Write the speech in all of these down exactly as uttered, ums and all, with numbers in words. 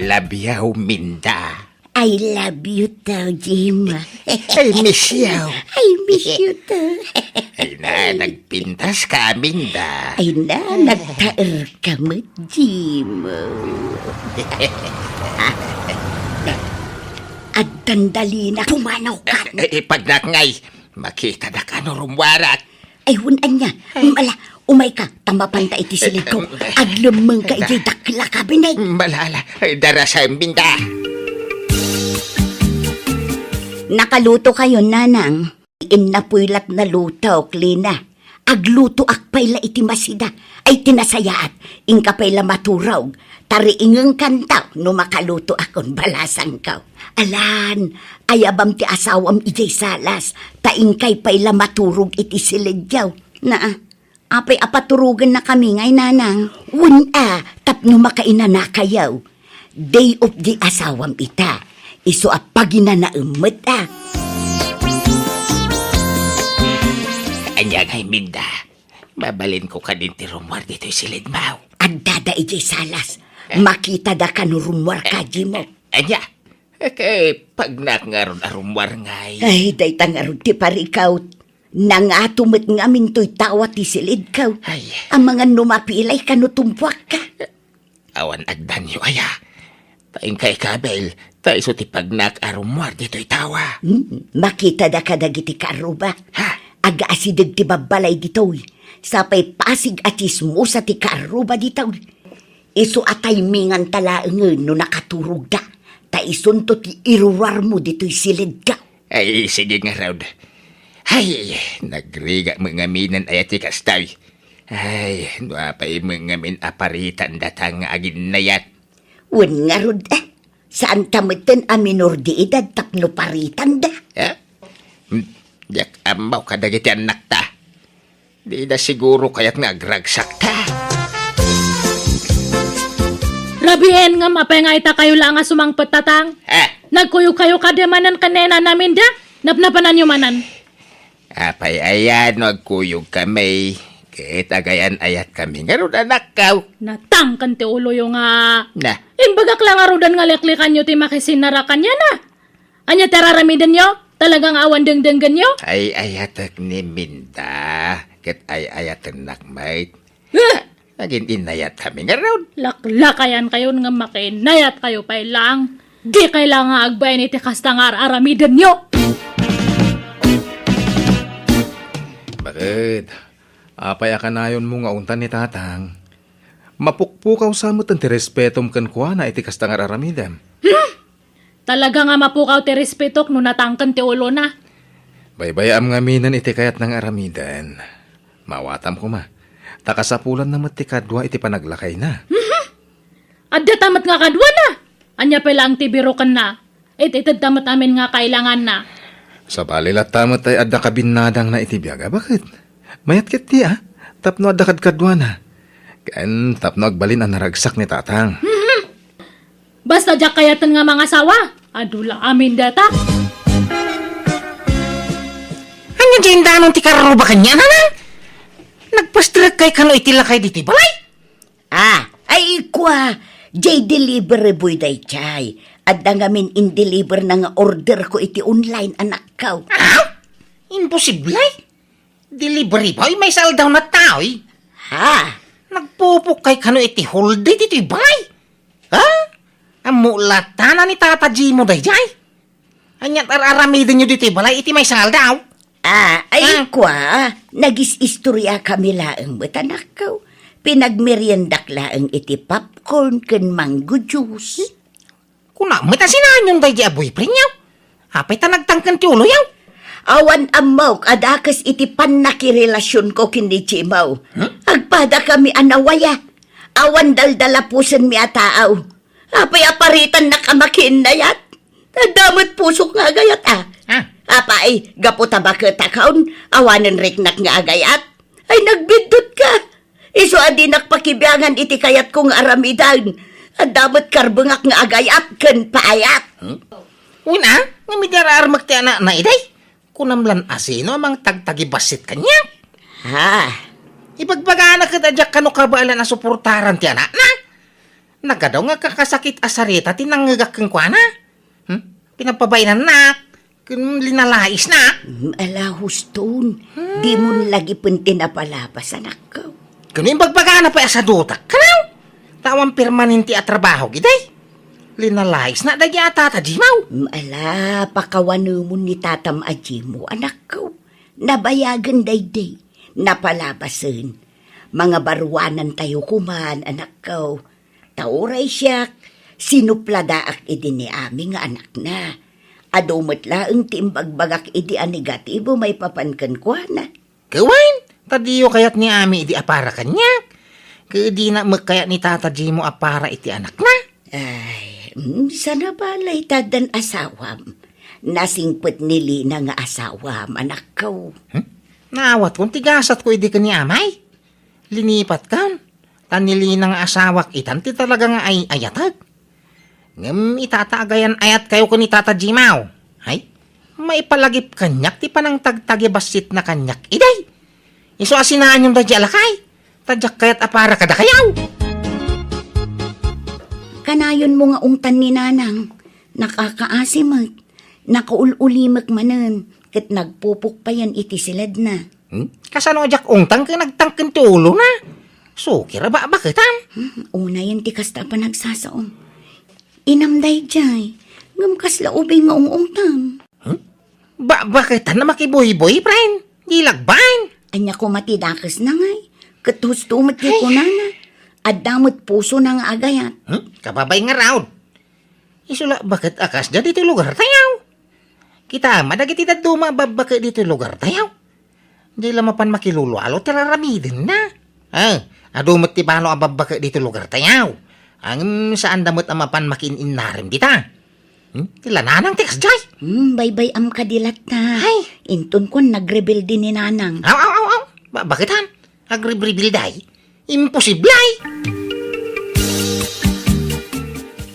Love you, Minda. I love you too, Jim. I miss you. I miss you too. Ay na, nagpintas ka, Minda. Ay na, nagtaer ka met, Jim. Addan dalina, pumanaw ka. Eh, eh, pagnak ngay, makitadak no rummuarak. Ay, wen ania. Ay. Mala, umayka, ta mapanta iti silidko. Ay, ay. Aglemmengka idiay dakkel a kabinet. Mala, ala, ay, darasaem, Minda. Nakalutokayon, Nanang? Innapoy lat nalutok, Lina. Aglutoak pay la iti masida. Ay, ti nasayaat, inka pay la maturog. Tariingengkanto no makalutoakon, balasangko. Alan, ayabam ti asawam idiay salas, ta inkay pay la maturog iti silidyo. Naa, apay a paturogennakami ngay, Nanang? Wen a, tapno makainanakayo. Day off di asawam ita. Isu a paginanaem met a. Ania ngay, Minda? Mabalinko kadin ti rummuar ditoy silidmo. Addada idiay salas. Eh? Makitada kano rummuar, eh, Jimo. Ania? Eh, kay pagnak ngarud a rummuar ngay. Ay, dayta ngarud ti parikaw. Nangato met ngamin toy tawa ti silidko. Ay. Amangan no mapilay kano tumpuakka. Awan agdanyo aya. Ta inkay kabil, ta isu ti pagnak a rummuar ditoy tawa. Hmm, makitada kadagiti kaarruba. Ha? Agaasideg ti babbalay ditoy. Sapay pasig a tsismosa ti kaarruba ditoy. Isu a timingan ta laengen no nakaturogda. Ta isunto ti iruruarmo ditoy silidko. Ay, sige ngarud. Ay, nagrigat met ngamin aya ti kastoy. Ay, no apay met ngamin a paritan data nga aginnayat. Wen ngarud, eh, saanta metten a minor de edad tapno paritanda. Eh? Hmm, diak ammo kadagiti annakta. Dida siguro kayat nga agragsakta. Rabien ngem apay nga itakayo la nga sumangpet, Tatang? Eh? Nagkuyogkayo kadi manen ken ni Nanang Minda? Napnapananyo manen. Apay aya no agkuyogkami, ket agayan-ayatkami ngarud, anakko. Natangken ti uloyo nga. Na. Imbagak la ngaruden nga liklikanyo ti makisinara kaniana. Ania ti araramidenyo? Talaga nga awan dengdenggenyo? Ay-ayatek ni Minda, ket ay-ayatennak met. Eh! Nagin-innayatkami ngarud. Laklakayankayon nga makiinnayatkayo pay laeng. Dikay la nga agbain iti kasta nga ar-aramidenyo. Baket, apay a kanayonmo nga untan ni Tatang? Mapukpukaw sa met ti respetom kenkuana iti kasta nga ar-aramidem. Hmm? Talaga nga mapukaw ti respetok no natangken ti ulona. Baybay-am ngaminen iti kayatna nga aramiden. Maawatam koma. Ta kasapulanna met ti kadua iti panaglakayna. Mhm. Adda ta met nga kaduana. Ania pay laeng ti birokenna? It-ited ta met amin nga kailanganna. Sabali latta met ay adda kabinnadangna iti biag a baket. Mayat ketdi a, tapno adda kadkaduana. Ken tapno agbalin a naragsak ni Tatang. Mhm. Basta diak kayaten nga mangasawa, adu la amin data. Ania diay indanon ti karruba kaniana, Nang? Nagpasterekkay kano iti lakay ditoy balay? Ah, ay kua, diay delivery boy daydiay. Adda ngamin in-deliver na nga order ko iti online, anakko. Ah? Imposible? Delivery boy, maysa aldaw na taoy. Ha? Nagpupukkay kano iti whole day ditoy balay? Ha? Ammo latta na ni Tata Jimo daydiay? Aniat ar-aramidenyo ditoy balay iti maysa aldaw? Ah, ay, ah, kua, nagis-istorya kami laeng met, anakko. Pinagmeriendak laeng iti popcorn ken mango juice. Kuna met a sinanyon daydi a boyfriendyo? Apay ta nagtangken ti uloyo? Awan ammok a dakes iti pannakirelasionko ken ni Jimo. Hmm? Agpadakami a nawaya. Awan daldalapusenmi a tao. Apay a paritannak a makiinnayat? Adda met pusok nga agayat, a. Ah. Apay, gapu ta baketakon, awanen riknak nga agayat? Ay, nagbiddutka. Isu a dinak pakibiangan iti kayatko nga aramiden. Adda met karbengak nga agayat ken paayat. Hmm? Wen a, ngem idi ar-armek ti anakna idiay, kunam lan a sino a mangtagtagibassit kaniak? Ha? Ibagbagana ket a diak kano kabaelan a suportaran ti anakna. Nagadu nga kakasakit a sarita ti nangngegak kenkuana. Hmm? Pinagpabainannak, ken linalaisnak. Mm, ala, huston. Hmm. Dimo lagipen ti napalabas, anakko. Ken imbagbagana pay a sadutak, kanaw? Ta awan permanente a trabaho, giday. Linalaisna daydi a tata Jimaw. Mm, ala, pakawanemon ni tatam a Jimo, anakko. Nabayagen daydi. Napalabasen. Mangabaruanantayo koman, anakko. Ta uray siak, sinupladaak idi ni Ami nga anakna. Adu met laeng ti imbagbagak idi a negatibo maipapan kenkuana. Wen, ta diyo kayat ni Ami idi a para kaniak. Ket dina met kayat ni Tata Jimo a para iti anakna. Ay, mm, sana balay ta addan asawam. Nasingpet ni Lina nga asawam, anakko. Hmm? Naawatkon ti gasatko idi ken ni Amay. Linipatkon. Ta ni Lina nga asawak itan ti talaga nga ay-ayatek. Ngem ita ta agayan-ayatkayo ken ni Tata Jimaw. Ay, maipalagip kaniak ti panangtagtagi bassitna kaniak, iday. Isu a sinaanyon daydi a lakay. Ta diak kayat a para kadakayaw. Kanayonmo nga ungtan ni Nanang, nakakaasi met, nakaul-ulimek manen, ket nagpupukpayan iti siledna. Hmm? Kasano a diak ungtan ket nagtangken ti ulona? Sukir a babaketan. Hmm, unayen ti kasta a panagsasaom. Inam daydiay, ngem kasla ubing nga ung-ungtam. Hmm? Babaketan a makibuybuy, friend. Di lagbaen. Ania koma ti dakesna ngay? Ket husto met ti kunana. Adda met pusona nga agayat. Hmm? Kababay ngarud. Isu la baket a kasdiay ditoy lugartayo. Kita met dagiti dadduma a babbake ditoy lugartayo. Di la mapan makilulualo ti raramidenna. Eh, adu met ti balo a babbake ditoy lugartayo. Ngem saanda met a mapan makiin-innarem dita. Hmm? Ti la Nanang ti kasdiay. Hmm, baybay-am kadi latta. Ay. Inton kuan nagrebelde ni Nanang. Aw, aw, aw, aw. Ba-, baketan? Agrebrebelday? Imposible ay!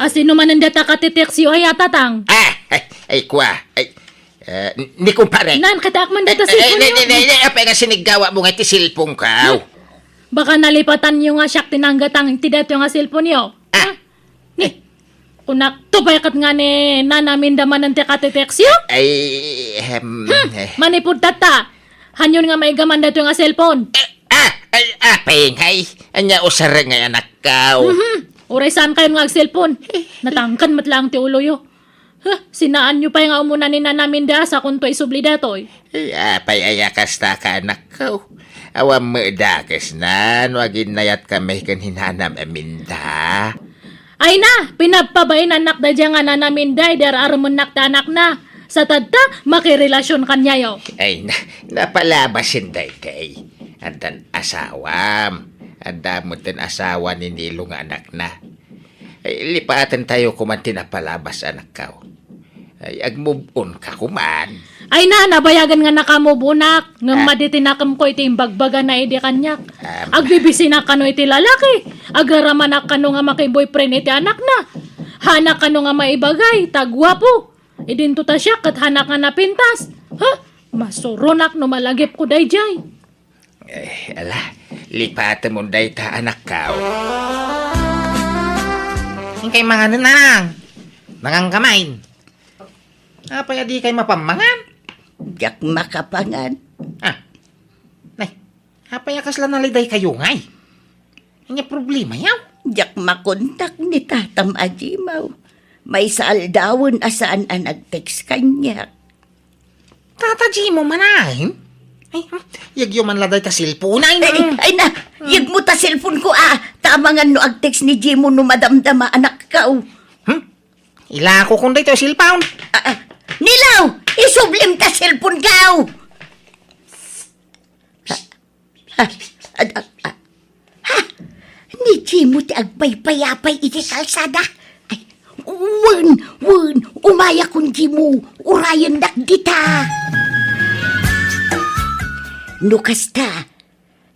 A sino manen data katiteksyo ay a, Tatang? Ah, ay, ay, kua, ay, eh, ni kumpare. Nan, kataak man data cellphone ni, ni, ni, ni, apay nga siniggawa mo nga ti cellphone ko? Baka nalipatanyo nga siak ti nanggatang ti datoy nga cellphone yo. Ah. Ha? Ni, kunak, tubay ket nga ni Nana Minda manen ti katiteksyo? Ay, ehem, eh. Manipud tatta. Hanyon nga maigaman datoy nga cellphone. Eh, ah, ay, apay ngay. Ania usar ngay anakko. Mhm. Uray saan kayon nga agcellphone. Natangken met laeng ti uloyo. Huh, sinaanyo pay nga umuna ni Nana Minda sakonto isubli datoy. Eh, apay aya kasta ka, anakko? Awan met dakesna no aginnayat kami ken ni Nana Minda. Ay na, pinagpabainannak daydiay nga Nana Minda idi ar-aremennak ti anakna. Sa tatta, makirelasion kaniayo. Ay na, napalabasen daydiay. Addan asawam. Adda met ti asawa ni Nilo nga anakna. Ay, lipatentayo koman ti napalabas, anakko. Ay, agmove on ka koman. Ay na, nabayagen nga naka-move on-ak. Ngem Ah. madi ti nakemko iti imbagbagana idi kaniak. Ah. Agbibisinak kano iti lalaki. Agraramanak kano nga makiboyfriend iti anakna. Haanak kano nga maibagay, ta guapo. Idinto ta siak ket haanak nga napintas. Ha? Masuronak no malagipko daydiay. Eh, ala, lipatemon dayta, anakko. Inkay manganen, Nang. Mangan ka main. Apay a dikay mapammangan? Diak makapangan. Ah. Nay, apay a kasla naliday kayo ngay? Ania problema yaw? Diak makontak ni tatam a Jimaw. Maysa aldawen a saan a nag-text kaniak. Tata Jimo manen? Ay, hmm, yegyo man la dayta cellphone, ay, Ay, na. ay na, yegmo ta cellphone ko, ah. Ta amangan no ag-text ni Jimo no madamdama, anakko. Hmm? Ilako kon dayta cellphone. Ah, ah. Nilaw, isublim ta cellphone ko. Ah, ah, ah, ah. Ha? Ni Jimo ti agpaypayapay iti kalsada. Ay, wen, wen, umayakon Jimo, urayennak dita. No kasta,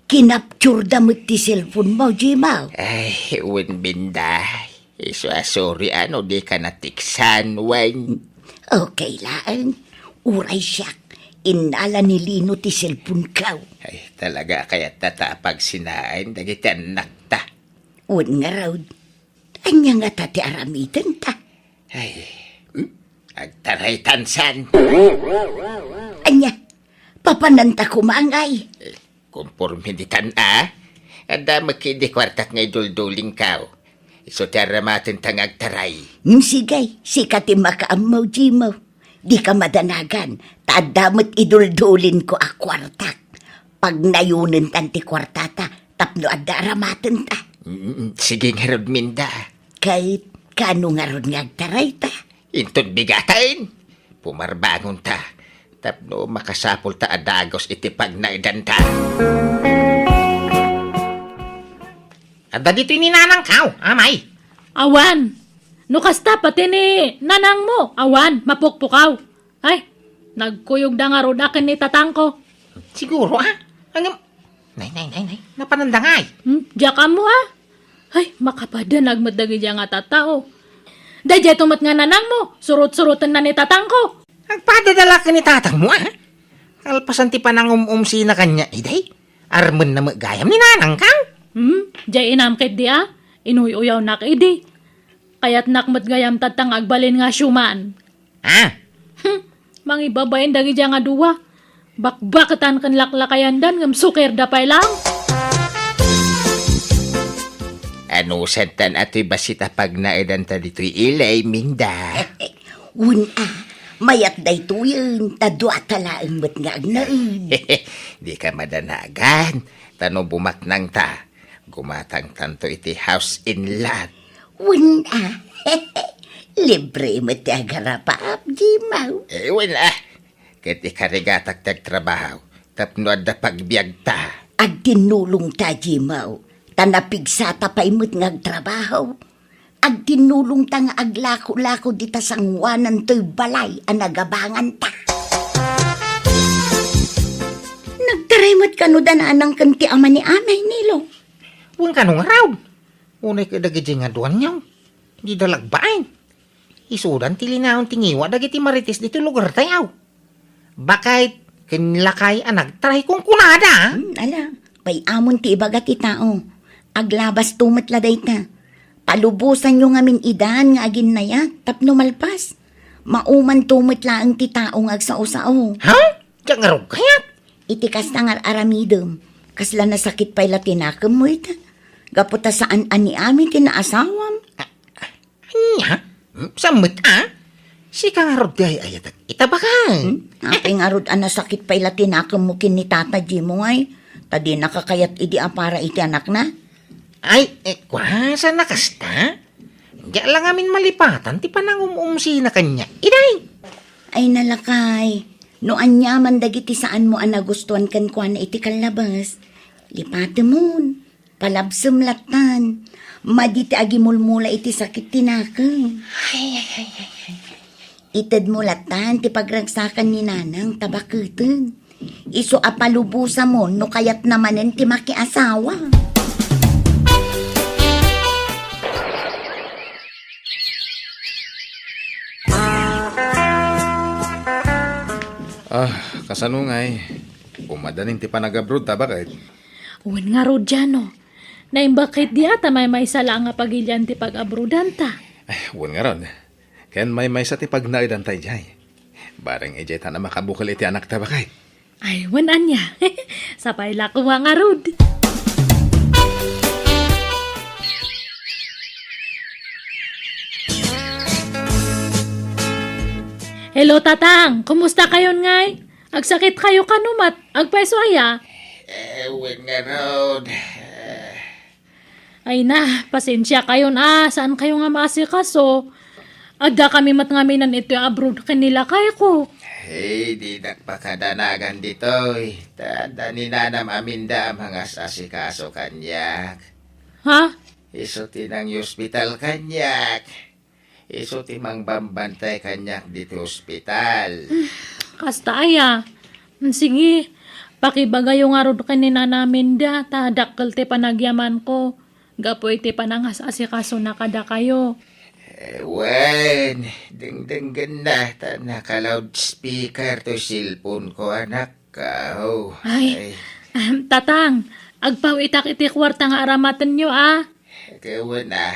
kinapturda met ti cellphone mo, Jimo. Ay, wen, Binday. Isu a sorry a no dika nateksan, wen. Okay laeng. Uray siak, innala ni Lino ti cellphone ko. Ay, talaga kayat ta ta pagsinaen dagiti annakta. Wen ngarud. Ania ngata ti aramidenta? Ay, hmm? Agtaraytan san. Ania, papananta koma ngay? Eh, konforme ditan a. Adda met idi kuartak nga iduldulingkaw. Isu ti aramatenta nga agtaray. Hmm, sige, sika ti makaammo, Jimo. Dika madanagan, ta adda met iduldulinko a kuartak. Pagnayonentan ti kuartata tapno adda aramatenta. Mm, sige ngarud, Minda. Ket kaano ngarud nga agtarayta? Inton bigaten, pumarbangonta tapno makasapulta a dagus iti pagnaedanta. Adda ditoy ni nanangkaw, amay? Awan. No kasta, pati ni nanangmo, awan, mapukpukaw. Ay, nagkuyogda ngarud a ken ni tatangko. Siguro, a? Ngem, nay, nay, nay, nay, napananda ngay? Hmm, diak ammo, a? Ay, makapadanag met dagidiay nga tattao. Daydiay to met nga nanangmo, surot-surotenna ni tatangko. Agpadada la ken ni tatangmo, a? Kalpasan ti panangum-umsina kaniak idi, armenna met gayam ni nanangkaw. Hmm, diay inam ketdi a, inuy-uyawnak idi. Kayatnak met gayam tatta nga agbalin nga siuman. A? Hmm, mangibabain dagidiay nga dua. Bakbaketan ken laklakayandan ngem sukerda pay lang. Anusantan a toy bassit a pagnaedanta ditoy ili, Minda? Wen a, mayat daytoyen, ta duata laeng met nga agnaed. Dika madanagan, ta no bumaknangta, gumatangtanto iti house and lot. Wen a, libre met ti agarapaap, Jimo. Eh, wen a, ket ikarigatak ti agtrabaho tapno adda pagbiagta. Agtinnulongta, Jimo, ta napigsata pay met nga agtrabaho. Agtinnulongta nga aglako-lako dita sangoanan toy balay a nagabanganta. Nagtaray met kano da nanang ken ti ama ni Amay, Nilo? Wen kano ngarud? Unay ket dagidiay nga duanyo, dida lagbaen. Isudan ti linaon ti ngiwa dagiti Marites ditoy lugartayo. Baket ken lakay a nagtaray kunkunada. Hmm, ala, pay-amon ti ibaga ti tao. Aglabasto met la dayta. Palubosanyo ngamin idan nga aginnayat tapno malpas. Maumanto met laeng ti tao nga agsao-sao. Ha? Diak ngarud kayat. Iti kasta nga aramidem, kasla nasakit pay la ti nakemmo ita. Gapu ta saan a ni Ami ti naasawam. Ania? Hmm, saan met a? Sika ngarud ti ay-ayatek ita, baket. Hmm? Apay ngarud a nasakit pay la ti nakemmo ken ni Tata Jimo, ay? Ta dinaka kayat idi a para iti anakna? Ay, eh, kua, saan a kasta? Diak la ngamin malipatan ti panangum-umsina kaniak, iday. Ay, nalakay. No aniaman dagiti saanmo a nagustuan kenkuana iti kallabas, lipatemon. Palabsem lattan. Madi ti agimulmula iti sakit ti nakem. Ay, ay, ay, ay, ay. Itedmo lattan ti pagragsakan ni Nanang ta baketen. Isu a palubosamon no kayatna manen ti makiasawa. Ah, kasano ngay? Umadanin ti panagabroad ta, baket? Wen ngarud, Jano. Naimbag ketdi a ta maymaysa laeng a pagilian ti pag-abroadanta. Ay, wen ngarud. Ken maymaysa ti pagnaedanta idiay. Bareng idiay ta na makabukel iti anakta, baket. Ay, wen ania. Sapay la koma ngarud. Hello, Tatang. Kumusta kayon ngay? Agsakit kayo kano met? Agpayso aya? Eh, wen ngarud. Ay na, pasensia kayon a, saan kayo nga maasikaso? Adda kami met ngamin iti abroad ken ni lakayko. Ay, dinak pakadanagan ditoy. Ta adda ni Nanam Aminda a mangas-asikaso kaniak. Ha? Isu ti nangiospital kaniak. Isu ti mangbambantay kaniak ditoy ospital. Kasta aya. Sige, pakibagayo ngarud ken ni Nana Aminda ta dakkel ti panagyamanko gapu iti panangas-asikasona kadakayo. Eh, wen, dengdenggenna ta naka-loudspeaker toy cellphone ko, anak. Kao. Ay, ay. Ahem, Tatang, agpawitak iti kuarta nga aramatenyo, a. Ket wen, a.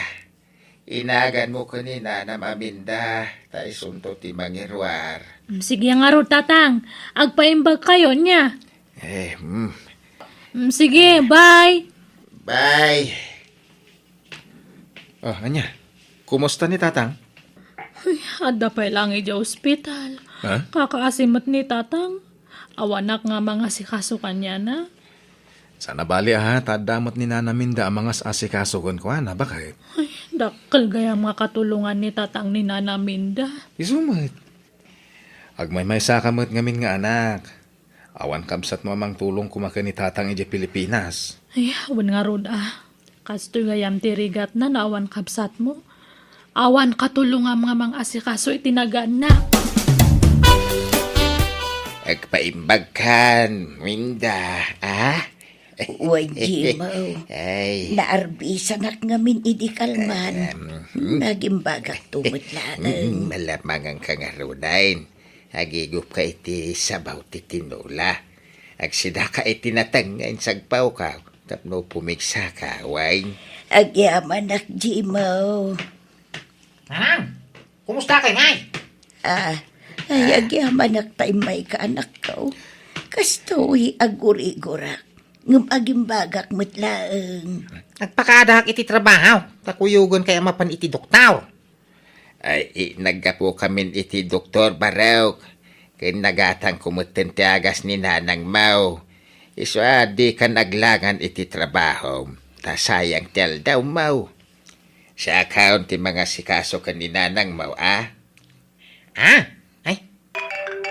Inaganmo ken ni Nanam Aminda, ta isunto ti mangiruar. Mm, sige ngarud, Tatang. Agpaimbagkayo nia. Eh, mm. Mm, sige, bye. Bye. Oh, ania? Kumusta ni Tatang? Ay, adda pay laeng idiay ospital. Ha? Kakaasi met ni Tatang. Awanak nga mangasikaso kaniana. Saan a bali, a, ta adda met ni Nanam Aminda a mangas-asikaso kenkuana, baket? Ay, dakkel gayam nga katulongan ni Tatang ni Nanam Aminda. Isu met. Agmaymaysaka met ngamin nga anak. Awan kabsatmo a mangtulong koma ken ni Tatang idiay Pilipinas. Ay, wen ngarud, a. Kastoy gayam ti rigatna no awan kabsatmo. Awan katulongam nga mangasikaso iti naganna. Agpaimbagkan, Minda, a? Wen, Jimo. Ay. Naarbisanak ngamin idi kalman. Em, hmm. Nagimbagakto met laeng. Hmm, malamangan ka ngaruden. Agigupka iti sabaw ti tinola. Agsidaka iti nateng nga insagpawka tapno pumigsaka, wen? Agyamanak, Jimo. Nanang, kumusta kay, Nay? Ah, ay, agyamanak ta immayka, anakko. Kastoy, agurigurak. Ngem agimbagak met laeng. Agpakadaak iti trabaho, ta kuyogen kay a mapan iti doktor. Ay, i-, naggapukamin iti doktor, Barok. Ken nagatangko metten ti agas ni nanangmo. Isu a dikan aglangan iti trabahom, ta sayang ti aldawmo. Siakon ti mangasikaso ken ni nanangmo, a? Ah? Ay?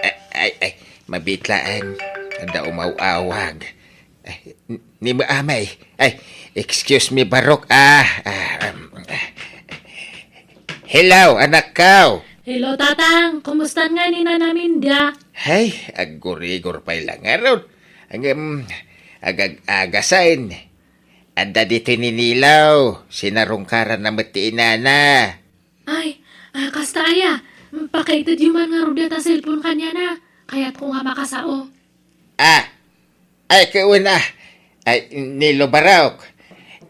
Ay, ay, ay, mabiit laeng. Adda umaw-awag. Ay, n-, ni Amay. Ay, excuse me, Barok. Ah, ah, um, ah. Hello, anakko. Hello, Tatang. Kumusta nga ni Nanang Minda? Ay, aggurigor pay la ngarud. Ngem, agag-agasen. Adda ditoy ni Nilo. Sinarungkaran na met ti inana. Ay, ah, kasta aya. Pakaitedyo man ngarud dayta cellphone kaniana. Kayatko nga makasao. Ah, ay, kauna. Ay, Nilo Barok.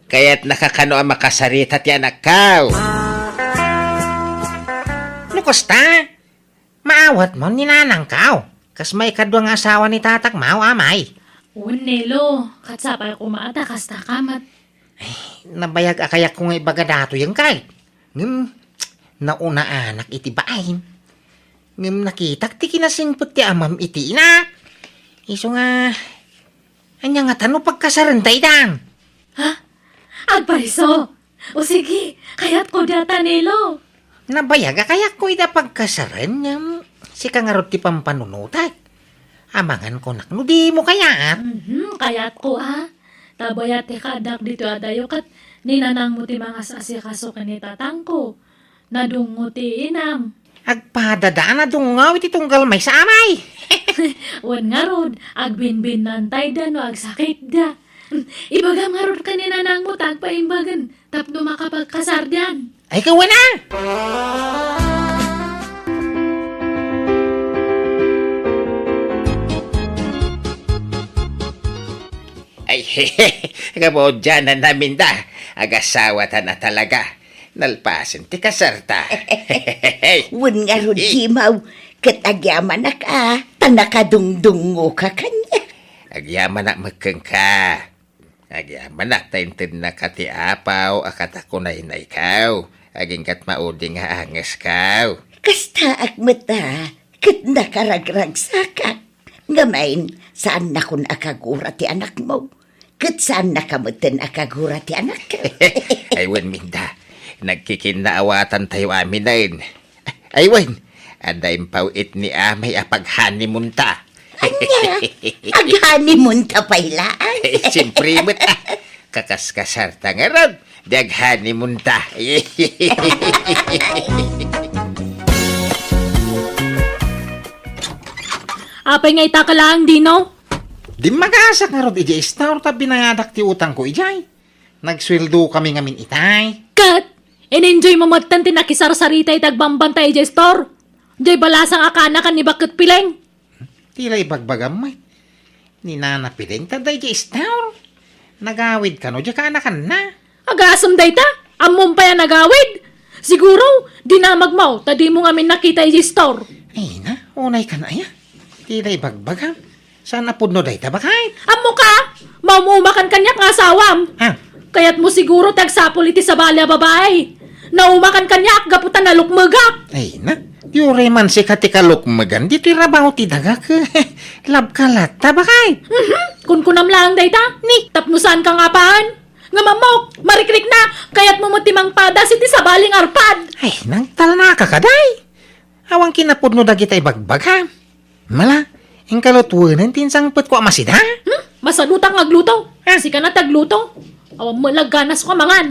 Kayatnaka kano a makasarita ti anakko. No kasta, maawatmo ni nanangko. Kas maikadua nga asawa ni tatakmo, Amay. Wen, Nilo, ket sapay koma ta kasta ka met. Ay, nabayag a kayatko nga ibaga datoyen kay. Ngem, naunaanak iti bain. Ngem nakitak ti kinasingpet ti amam iti inak. Isu nga, ania ngata no pagkasarenta idan? Ha? Agpayso? O sige, kayatko dayta, Nilo. Nabayag a kayatko ida pagkasaren, ngem sika ngarud ti pampanunotek. Amangan konak no dimo kayat. Mhm, kayatko, a. Ta bayat ti kaaddak ditoy adayo ket ni nanangmo ti mangas-asikaso ken ni tatangko. Nadungngo ti inam. Agpadada a nadungngo iti tunggal maysa, Amay. Wen ngarud, agbinbinnantayda no agsakitda. Ibagam ngarud ken ni nanangmo ta agpaimbagen tapno makapagkasardian. Ay, kawana! Ay, kabudianan namin da. Agasawatan na talaga. Nalpasen ti kasarta. Wen ngarud, Jimaw, ket agyamanak a, ta nakadungdungngoka kaniak. Agyamanak met kenka. Agyamanak ta intednaka ti apaw a katakunaynaykaw, aginggat maudi nga angeskaw. Kastaak met a, ket nakaragragsakak. Ngamin, saannakon a kagura ti anakmo, ket saannaka metten a kagura ti anakko. Ay, wen, Minda, nagkikinnaawatantayo aminen. Ay, wen, adda impaw-it ni Amay a pag-honeymoonta. Ania? Ag-honeymoonta pay laeng? Siyempre met, a. Kakaskasarta ngarud, di ag-honeymoonta. Apay nga ita ka laeng, Dino? Dimmagasak ngarud idiay store ta binayadak ti utangko idiay. Nagsueldo kami ngamin itay. Ket, in-enjoy mo metten ti nakisarsarita iti agbambanta idiay store. Diay balasang a kanakan ni Baket Pileng. Ti la ibagbagam met. Ni Nana Pileng ta daydiay store. Nagawid kano diay kanakanna. Agasem dayta? Ammom pay a nagawid? Siguro, dinamagmo, ta dimo ngamin nakita iti store. Ay na, unay ka na aya. Ti da ibagbagam. Saan a pudno dayta, baket? Ammok a, maumakan kaniak nga asawam. Ha? Kayatmo siguro ti agsapul iti sabali a babai. Naumakan kaniak gapu ta nalukmegak. Ay na, di uray man sika ti kalukmegan, ditoy rabaw ti dagak. Labka latta, baket? Mhm, kunkunam laeng dayta. Ni? Tapno saanka nga apaen. Ngem ammok, marikrikna, kayatmo met ti mangpadas iti sabaling arpad. Ay, nagtalnaka kadi. Awan kinapudno dagita ibagbagam. Mala, inka lutuen ti insangpetko a masida? Hmm? Masadutak nga agluto. Ah. Sika na ti agluto. Awan met la ganasko a mangan.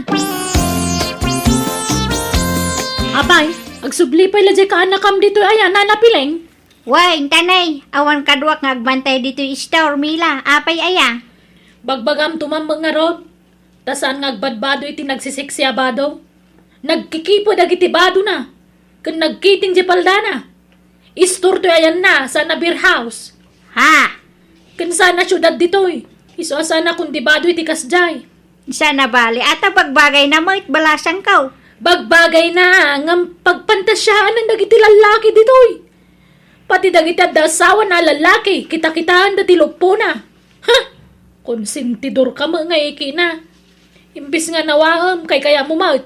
Apay, agsubli pay la diay kaanakam ditoy aya, Nana Pileng? Wen, inta, nay, awan kaduak nga agbantay ditoy store, Mila. Apay aya? Bagbagam to man met ngarud. Ta saan nga agbadbado iti nagsisiksi a bado. Nagkikipa dagiti badona, ken nagkiting di paldana. Istor toy ayanna, saan a beer house. Ha? Ken saan a siudad ditoy. Isu a saan a kundibado iti kasdiay. Saan a bali, ata bagbagayna met, balasangko. Bagbagayna, ngem pagpantasianan dagiti lallaki ditoy. Pati dagiti adda asawana a lallaki, kitakitaenda ti luppona. Ha! Konsentidorka met nga ikina. Imbes nga nawaem, kaykayatmo met.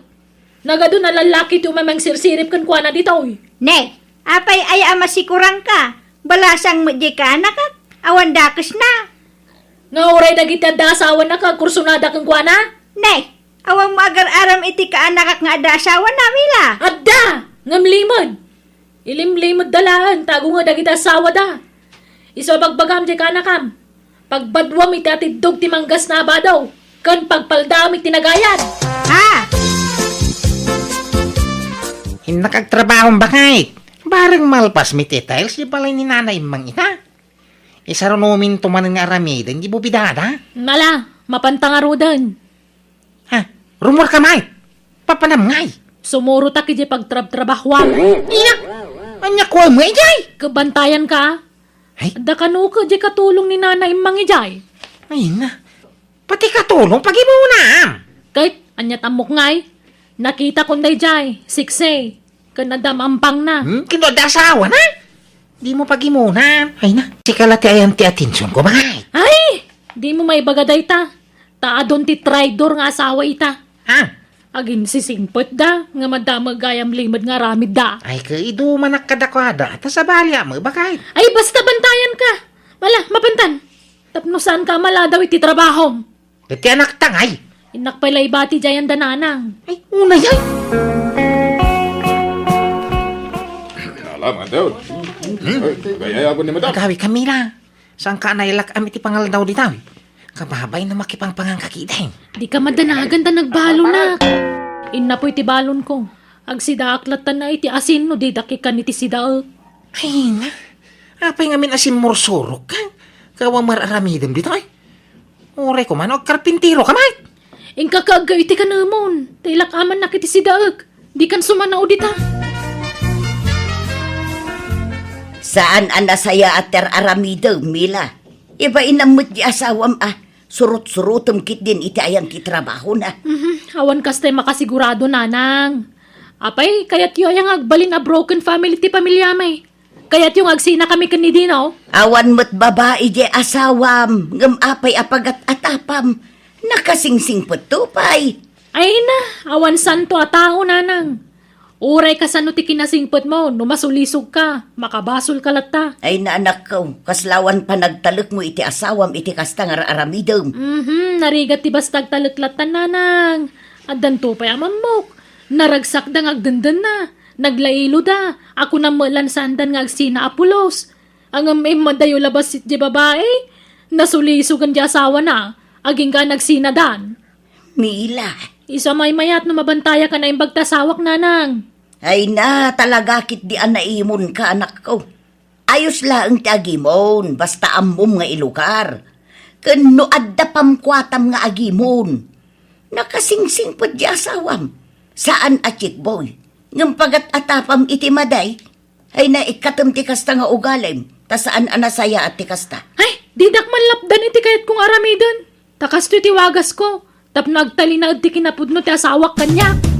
Nagadu a lallaki ti umay mangsirsirip kenkuana ditoy. Ne, apay aya a masikurangka? Balasang met diay kaanakak, awan dakesna. Nga uray dagiti adda asawana ket agkursunada kenkuana? Ne, awanmo agar-aram iti kaanakak nga adda asawana, Mila? Adda! Ngem limed. Ilimlimedda laeng ta agunget dagiti asawada. Isu a bagbagam diay kaanakam, pagbaduam iti atiddog ti manggasna a bado, ken pagpaldaam iti nagayad. Ha? Innak agtrabahom, baket. Bareng malpasmi ti tiles di balay ni Nana Immang ita. Isarunominto manen nga aramiden di bubidada. Nala, mapanta ngaruden. Ha? Rumorka met? Papanam ngay? Sumurotak idiay pagtrabtrabahoam. Iya! Ania kua met idiay? Kabantayanka. Ay? Adda kano ket diay katulong ni Nana Immang idiay. Ay na. Pati katulong pagimunam. Ket, aniat ammok ngay? Nakitakon daydiay, siksi, ken adda maampangna. Hmm? Ken no adda asawana? Dimo pagimunan. Ay na, sika la ti ayan ti atensionko, baket. Ay! Dimo maibaga dayta. Ta adun ti traidor nga asawa ita. Ha? Aginsisingpetda, ngem adda met gayam limed nga aramidda. Ay, ket idumanak kadakuada, ta sabaliak met, baket. Ay, basta bantayanka. Mala, mapantan. Tapno saanka a maladaw iti trabahom. Ket ti anakta ngay? Innak pay la ibati diay anda nanang. Ay, unay ay. Alam, Anton. Hmm? Ay, gayay agon ni Madam. Agawi, Camila. Saanka a nailak-am iti pangaldaw dita? Kababay no makipangpangan ka ketdi. Dika madanagan ta nagbalonak. Innapoy ti balonko. Agsidaak latta iti asin no didak ikan iti sidaek. Ay na, apay ngamin a simmursurok ka? Kawa mar-aramidem ditoy? Uray koma no agkarpintero ka met. Inka kaaggaw iti kanemon, ta ilak-amannak iti sidaek, dikan sumanao dita. Saan a nasayaat ti ar-aramidem, Mila. Ibainam met di asawam a surot-surotem ketdin iti ayan ti trabahona. Mhm, awan kastay makasigurado, nanang. Apay, kayatyo aya nga agbalin a broken family ti pamiliami? Kayatyo nga agsinakami ken ni Dino? Awan met babai diay asawam, ngem apay a pagat-atapam? Nakasingsingpetto pay. Ay na, awan santo a tao, nanang. Uray kasano ti kinasingpetmo, no masulisog ka, makabasol ka latta. Ay na, anakko, kasla awan panagtalekmo iti asawam iti kasta nga ar-aramidem. Mhm, narigat ti basta agtalek latta, nanang. Addanto pay a mammok. Naragsakda nga agdendenna. Naglailoda, a kunam met lan saandan nga agsina a pulos. Ngem immadayo labasit di babai, nasulisogan di asawana, agingga a nagsinadan. Mila. Isu a maymayat no mabantayak a naimbag ti asawak, nanang. Ay na, talaga ketdi a naimonka, anakko. Ayos laeng ti agimon, basta ammom nga ilugar. Ken no adda pamkuatam nga agimon, nakasingsingpet di asawam. Saan a chickboy, ngem pagat-atapam iti maday. Ay na, ikkatem ti kasta nga ugalim, ta saan a nasayaat ti kasta. Ay, didak man lapdan iti kayatko nga aramiden. Ta kastoy ti wagasko, tapno agtalinaed ti kinapudno ti asawak kaniak.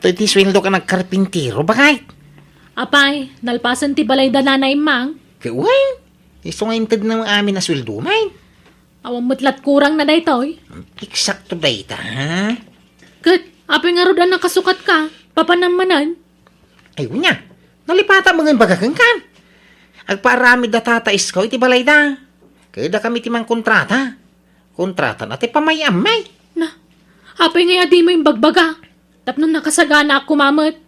Toy ti sueldo ka nagkarpintero, bakit? Apay, nalpasen ti balay da Nana Immang. Ket wen, isu nga intedna amin a sueldo, man. Awan met lat kurang na daytoy. Eksakto dayta, ha? Ket, apay ngarud a nakasukat ka? Papanam manen? Ay, unya, nalipata mangan baga kenkan. Agpaaramid da Tata Isko iti balayda. Kayda kami ti mangkontrata. Kontrata na ti pamay-ammay. Na, apay ngay a dimo imbagbaga? Tapno nakasaganaak koma met.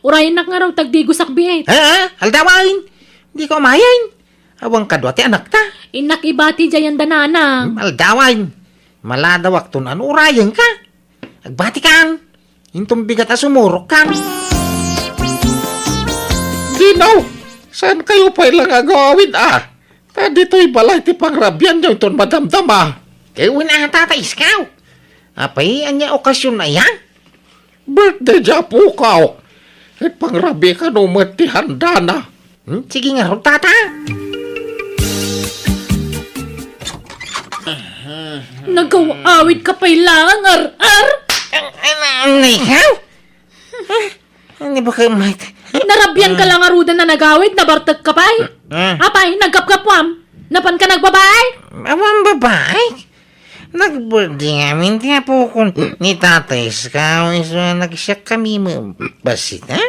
Urayennak ngarud ta agdigosak biit. Ha? Aldawan! Di ko umayen. Awan kadua ti anakta. Innak ibati diay anda Nana. Hmm, aldawan. Maladawak ton ano urayenka. Agbatikan. Inton bigat a sumurokkan. Dinaw, saan kayo pay lang agawid, ah? Ta ditoy balay ti pangrabianyo inton madamdama. Kay wen a, Tata Iskaw. Apay, ania okasion aya? Birthday di apokaw. Ket pangrabii kano met ti handana. Hmm, sige ngarud, Tata. Nagaw-awid ka pay lang, ar-ar! Ay, na, na ikaw? Ah, ano ba kayo, Mike? Narabian ka lang ngaruden a nagawid, nabartek ka pay? Ah. Apay, nagkapkapwam? Napan ka nagbabae? Awan babae? Nag-birthday ngamin ti apokon ni Tatay Iskaw, isu a nagsiak kami mo bassit, ha?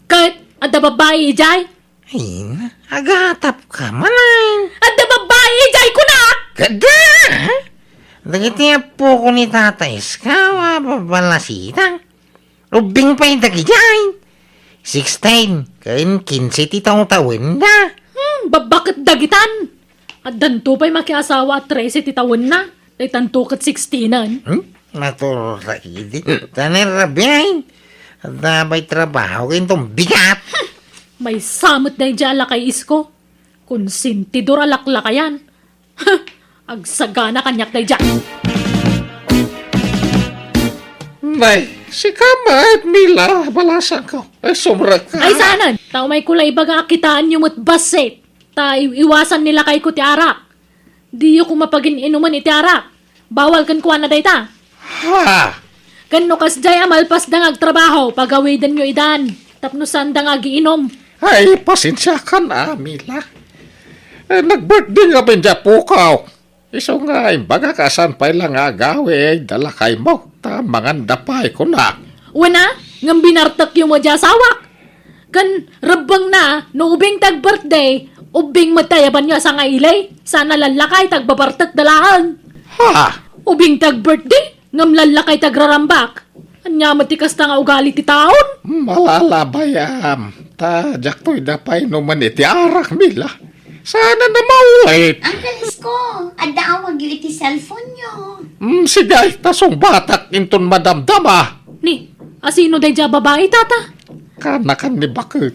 Ket, adda babae idiay? Ay, agatap ka man ay. Adda babae idiay kunak! Kada! Dagiti apokon ni Tatay Iskaw, a babalasitang. Ubbing pay dagidiay. Sixteen, ken kinse ti tawtawenda. Hmm, babbaket dagitan. Addanto pay makiasawa a trese ti tawenna. Daytanto ket sixteenan. Hmm? Maturota idi. Tanay rabiay. Adda pay trabaho, inton bigat. Hmm. Maysa met daydiay a lakay Isko. Konsentidor a laklakayan. Agsagana kaniak daydiay. Nay, sika met, Mila, balasangko. Ay, sumrek ka. Ay, saanen. Ta umayko la ibaga a kitaenyo met bassit. Ta i-, iwasan ni lakayko ti arak. Diyo koma pagin-inumen iti arak. Bawal kenkuana dayta. Ha? Ken no kasdiay a malpasda nga agtrabaho, pagawidenyo idan. Tapno saanda nga agiinom. Ay, pasensiakan, a, Mila. Eh, nag-birthday ngamin di apokaw. Isu nga imbagak a saan pay la nga agawid da lakaymo, ta manganda pay kunak. Wen a, ngem binartekyo met di asawak. Ken rebbengna, no ubing ti ag-birthday, ubing met ti ayabanyo a sangaili, saan a lallakay ti agbabartek da laeng. Ha? Ubing ti ag-birthday, ngem lallakay ti agrarambak. Ania met ti kasta nga ugali ti taon? Malalabayam. Ta diakto ida painumen iti arak, Mila. Saan a namawit. Uncle Isko, adda awagyo iti cellphone-yo. Mm, sige, ta sungbatak inton madamdama. Ni, asino daydiay a babai, Tata? Kanakan ni baket.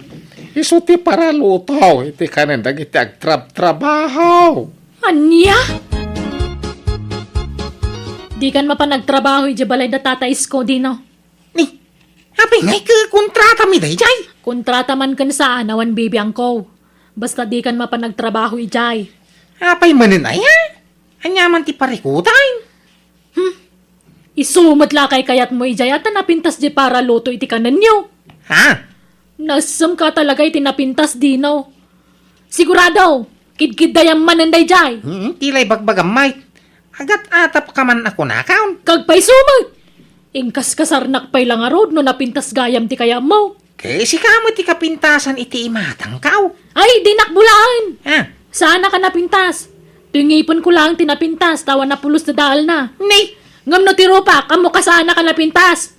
Isu ti paraluto iti kanen dagiti agtrabtrabaho. Ania? Dikan mapan agtrabaho idiay balay da Tata Isko, Dino. Ni, apay ngay ket kontratami daydiay? Kontrata man ken saan, awan bibiangko. Basta dikan mapan agtrabaho idiay. Apay manen aya? Ania man ti parikutan? Hmm. Isu met la kay kayatmo idiay a ta napintas diay paraluto iti kanenyo. Ha? Nasemka talaga iti napintas, Dino. Sigurado, kidkiddayam manen daydiay. Hmm, ti la ibagbagam, Mike. Agat-atap ka man a kunakon. Kagpayso met. Inkaskasarnak pay la ngarud no napintas gayam ti kayatmo. Ket sika met ti kapintasan iti imatangko. Ay, dinak bulaen. Ah. Saanak a napintas. Toy ngipenko laeng ti napintas, ta awan a pulos ti daelna. Ni? Ngem no ti rupak, ammok a saanak a napintas.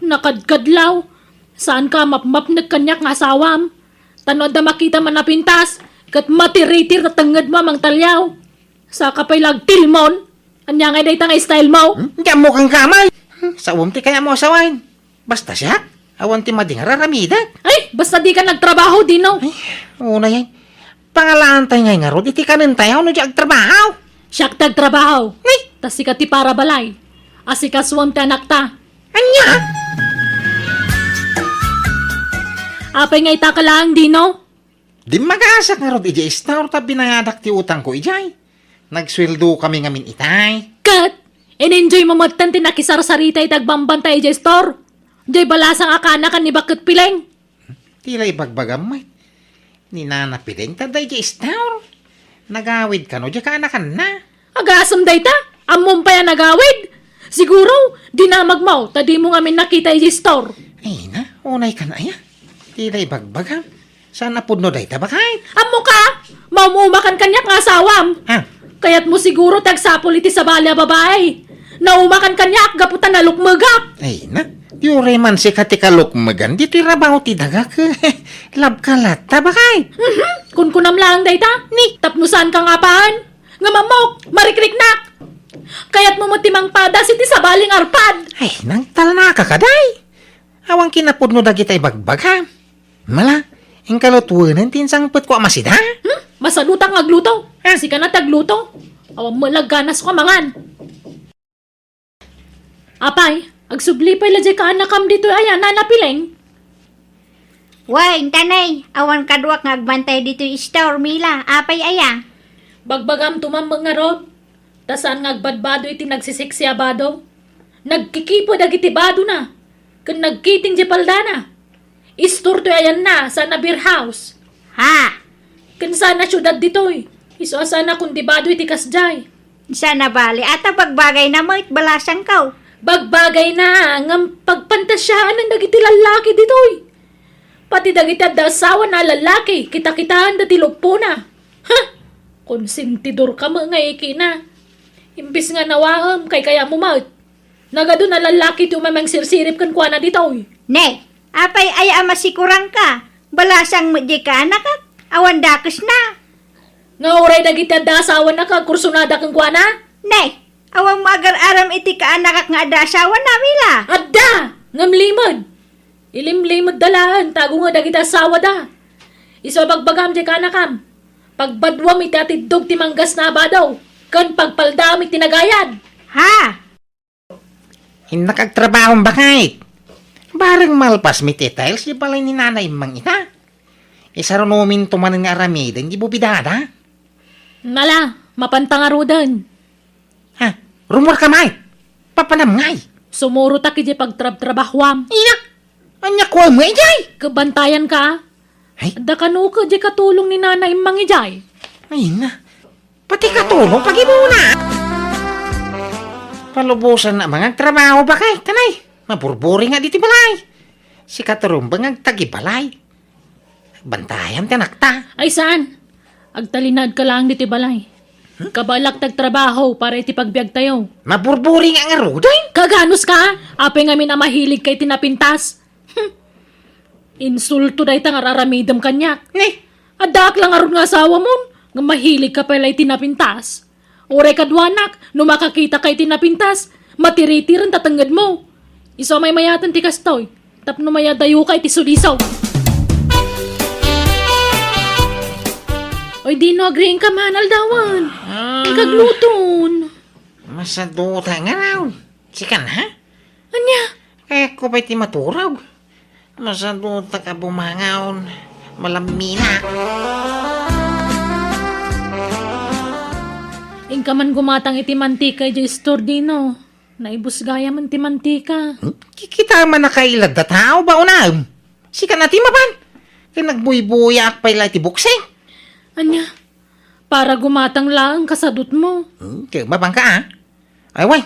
Nakadkadlaw. Saanka a mapmapnek kaniak nga asawam. Ta no adda makitam a napintas, ket matiritir ta tengngedmo a mangtaliaw. Saka pay la agtilmon. Ania ngay dayta nga style mo? Hmm? Diak ammo kenka, Mike. Hmm, saom ti kayatmo a sawen. Basta siak, awan ti madi nga ar-aramidek. Ay, basta dikan agtrabaho, Dino. Ay, unayen. Pangalaantay ngay ngarud iti kanentayo no diak agtrabaho. Siak ti agtrabaho. Ni? Ta sika ti parabalay. Asikasuem ti anakta. Ania? Apay nga ita ka laeng, Dino? Dimmagasak ngarud idiay store ta binayadak ti utangko idiay. Nagsueldo kami ngamin itay. Ket, in-enjoy mo metten ti nakisarsarita iti agbambantay idiay store. Jay balasang a kaanakan ni Baket Pileng. Ti la ibagbagam met. Ni Nana Pileng ta dayjay istor. Nagawid kano jay kaanakanna. Agasem dayta? Ammom pay a nagawid? Siguro, dinamagmo ta dimo ngamin nakita iti istor. Ay na, unay kan aya. Ti la ibagbagam. Saan a pudno dayta, baket? Ammoka, maum-umakan kaniak nga asawam. Ah. Kayatmo siguro ti agsapul iti sabali a babai. Naumakan kaniak gapu ta nalukmegak. Ay na, ti uray man sika ti kalukmegan, ditoy rabaw ti dagak. Labka latta, baket. Mhm, kunkunam laeng dayta. Ni? Tapno saanka nga apaen. Ngem ammok, marikriknak. Kayatmo met ti mangpadas iti sabali nga arpad. Ay, nangtalnaka kadi. Awan kinapudno dagita ibagbagam. Mala, inka lutuenen ti insangpetko a masida? Hmm? Masadutak nga agluto. Ah. Sika na ti agluto. Awan met la ganasko a mangan. Apay, agsubli pay la jay kaanakam ditoy aya, Nana Pileng? Wen, intanay, awan kaduak nga agbantay ditoy istor, Mila. Apay aya? Bagbagam tumammek ngarud, ta saan nga agbadbado iti nagsisiksi a bado. Nagkikipo dagiti badona, ken nagkiting jay paldana. Istor toy ayanna, saan a beer house. Ha? Ken saan a siudad ditoy. Isu a saan a kundibado iti kasjay. Saan a bali, ata bagbagayna met, balasangko. Bagbagayna, ngem pagpantasiaen dagiti lallaki ditoy. Pati dagiti adda asawana a lallaki, kitakitaenda ti luppona. Ha? Konsentidorka met nga ikina. Imbes nga nawaem, kaykayatmo met. Nagadu a lallaki ti umay mangsirsirip kenkuana ditoy. Ne, apay aya a masikuranka? Balasang met jay kaanakak, awan dakesna. Nga uray dagiti adda asawana nga agkursunada kenkuana? Ne, awan mo agar-aram iti kaanakak nga adda asawana, Mila? Adda! Ngem limed. Ilimlimedda laeng, tago nga dagiti asawada. Isu a bagbagam jay kaanakam. Pagbaduam iti atiddog ti manggasna a bado, ken pagpaldaam iti nagayad. Ha? Innak agtrabahom, baket. Bareng malpas mi ti tiles di balay ni Nana Immang ita. Isarunominto manen nga aramiden di bubidada. Nala, mapanta ngaruden. Ha? Rumor ka, Mike? Papanam ngay? Sumurotak iti pagtrabtrabahoam. Iya? Ania kuam nga ijay? Kabantayan ka? Ay? Adda kano ka di katulong ni Nana Immang ijay? Ay na. Pati katulong pagibuna. Palubosan na mangagtrabaho, baket, kanay. Maburburi nga diti balay. Si Katurumba nga agtagibalay. Bantayam ti anakta. Ay, saan? Agtalinaed ka laeng ditoy balay. Hmm? Kabaelak ti agtrabaho para iti pagbiagtayo. Maburburi nga ngaruden? Kaganus ka? Apay ngamin a mahilig ka iti napintas? Hmm. Insulto dayta nga ar-aramidem kaniak. Ne? Addaak la ngarud nga asawamon, nga mahilig ka pay la iti napintas. Uray kaduanak, no makakita ka iti napintas, matiritiren ta tengngedmo. Isu a maymayaten ti kastoy, tapno mayadayo ka iti suliso. Oy, Dino, agriing ka man, aldawan. Ah. Ikagluton. Masaduta nga raw. Sikan, ha? Ania? Kayatko pay ti maturog. Masadutak a bumangaw. Malamminak. Inka man gumatang iti mantika idiay istor, Dino. Naibus gayam ti mantika. Hmm? Kikita man a kailadda tao ba unam? Sika na ti mapan. Kay nagbuybuyaak pay la iti buksing. Ania? Para gumatang laeng kasadutmo. Hmm, kay mapan ka, ah. Ay, way.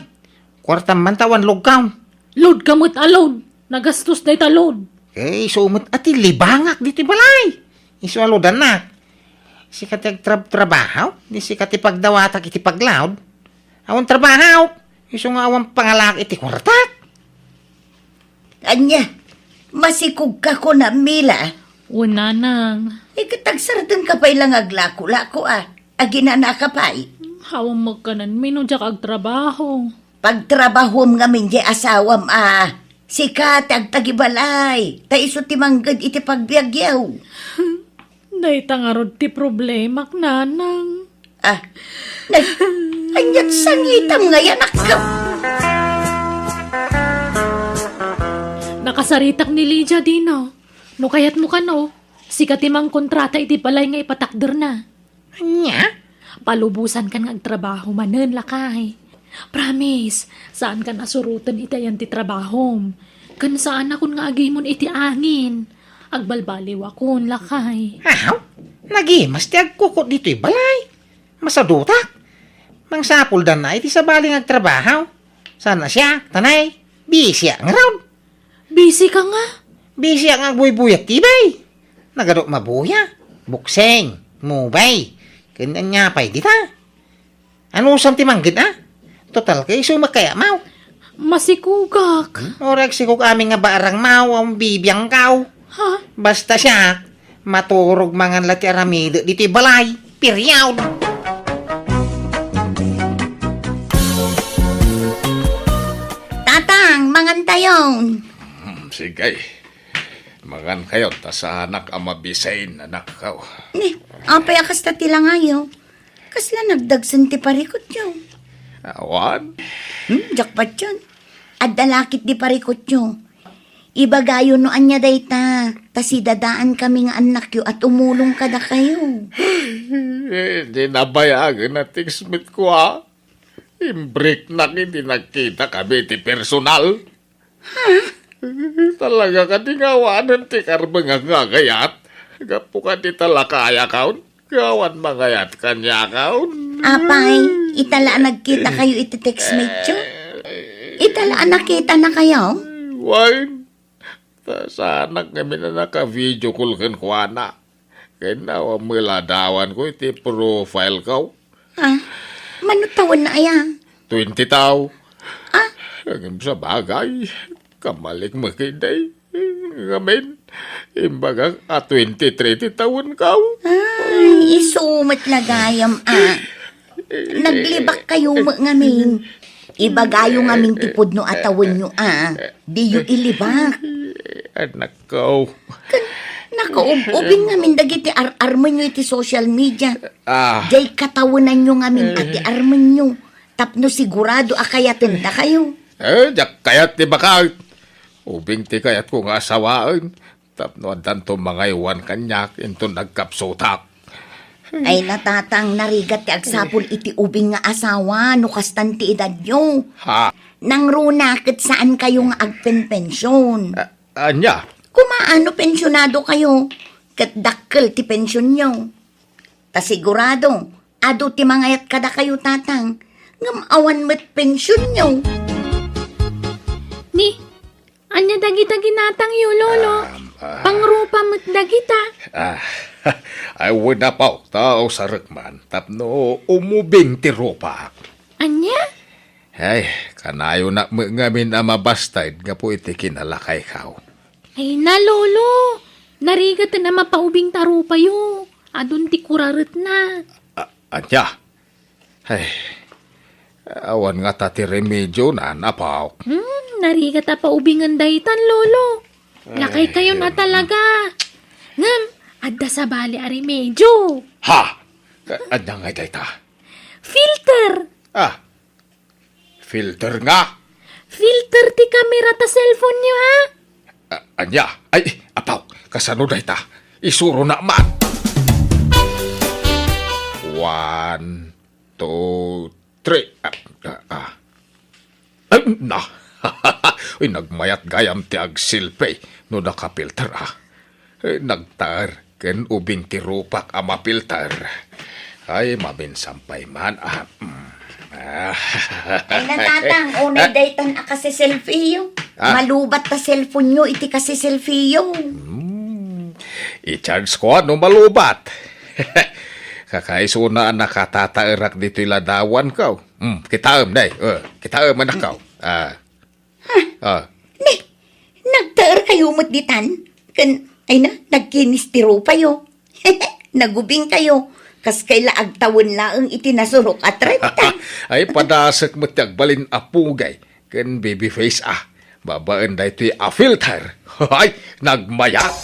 Kuartam man ta awan load ka. Load ka met a load. Nagastos dayta load. Eh, isu met a ti libangak ditoy balay. Isu a loadannak. Sika ti agtrab-trabaho, di sika ti pagdawatak iti pagload. Awan trabaho, isu nga awan pangalak iti kuartak. Ania, masikog ka kuna, Mila? Wen, nanang. Eh, ket agsardeng ka pay la nga aglako-lako, a. Aginana ka pay? Awan magkanan, mino diak agtrabaho. Pagtrabahom ngamin diay asawam, a. Sika ti agtagibalay, ta isu ti mangged iti pagbiagyo. Dayta ngarud ti problemak, nanang. Ah, nay, aniat sangitam nga yan, anak? Nakasaritak ni Lydia, Dino. No kayatmo kano, sika ti mangkontrata iti balay nga ipatakderna. Ania? Palubosan kan nga agtrabaho manen, lakay. Promise, saan kan a suroten iti ayan ti trabahom. Ken saanakon nga agimon iti angin. Agbalbaliwakon, lakay. Aw, nagimas ti agkukot ditoy balay. Masadutak. Mangsapuldan na iti sabali nga agtrabaho. Saan a siak, tanay, bisiak ngarud. Busy ka nga? Bisiak nga agbuybuya ti bay. Nagadu mabuya. Bukseng, mubay. Ken ania pay dita? Anusam ti mangged, a? Total, kay isu makayamaw. Masikugak. Hmm? Orag sikog amin nga barang maw, ang bibiang kaw. Ha? Basta siak, maturog mangan la ti aramide ditoy balay. Period. Tatang, mangan tayon. Hmm, sige. Mangan kayo, ta saanak a mabisin, anak ko. Ni, apay a kasta ti langayo? Kasla nagdagsen ti parikutyo? Awan. Hmm, jackpot yun. Adda lakit di parikutyo. Ibagayo no ania dayta, ta sidadaan kami nga annakyo a tumulong kadakayo. Eh, di nabayagen a text met ko, a. Imbreknak idi nagkita kami ti personal. Ha? Talaga kadi nga awanen ti karbeng a ngagayat? Gapu kadi ta lakayakon? Nga awan mangayat kaniakon? Apay, ita la a nagkita kayo iti text mate yo? Ita la a nakita na kayo? Wen, ta saanak ngamin a naka-video call kenkuana. Ken awan met la adawan ko iti profile ko. Ah, mano tawen na aya? Twenty taw. Ah? Ngem sabagay, kamalik met kadi. Ngamin, imbagak a twenty-three ti tawen ko. Ay, isu met la gayam, a. Naglibak kayo met ngamin. Ibagayo ngamin ti pudno a tawenyo, a. Diyo ilibak. Anak ko. Ken, nakaub-ubing ngamin dagiti ar-armenyo iti social media. Ah. Jay katawenanyo ngamin a ti armenyo. Tapno sigurado a kayaten dakayo. Eh, diak kayat ti bakay. Ubing ti kayatko nga asawaen. Tapno addanto mangaywan kaniak inton nagkapsutak. Ay, natatang, narigat ti agsapul iti ubing nga asawa no kastan ti edadyo. Ha? Nangruna ket saan kayo nga agpenpension. A-, ania? Kumaano pensionado kayo, ket dakkel ti pensionyo. Ta sigurado, adu ti mangayat kadakayo, tatang, ngem awan met pensionyo. Ni, ania dagita ginatangyo, Lolo? Ah, ah. Pangrupa met dagita. Ah, ay, wen, apo, ta usarek man, tapno umubing ti rupak. Ania? Ay, kanayonak met ngamin a mabasted gapu iti kinalakaykaw. Ay na, Lolo! Narigaten a mapaubing ta rupayo. Adun ti kuraretna. A-, ania? Ay, awan ngata ti remedyona, apo. Hmm, narigat a paubingen daytan, Lolo. Lakay kayon a talaga. Ngem, adda sabali a remedyo. Ha? A-, ania ngay dayta? Filter! Ah, filter nga? Filter ti kamera ta cellphone-yo, a? A-, ania? Ay, apo, kasano dayta? Isuronak man. One, two, three. Ah, ah, ah. Ay, na. Uy, nagmayat gayam ti agselfie no nakapilter, a. Eh, nagtaer ken ubing ti rupak a mapilter. Ay, maminsan pay man, a. Mm. Ah. Ay, natatang, unay daytan a kaseselfie-yo. Ah. Malubat ta cellphone-yo iti kaseselfie-yo. Hmm. I-charge ko no malubat. Kakaisuna a nakatataerak ditoy ladawanko. Hmm, kitaem, nay. Eh, kitaem, anakko. Ah. Ah. Ni, nagtaer kayo met ditan? Ken, ay na, nagkinis ti rupayo. Nagubing kayo. Kas kayla agtawen laeng iti nasurok a trenta. Ay, padasek met ti agbalin a pugay ken baby face, a. Babaen daytoy a filter. Ay, nagmayat.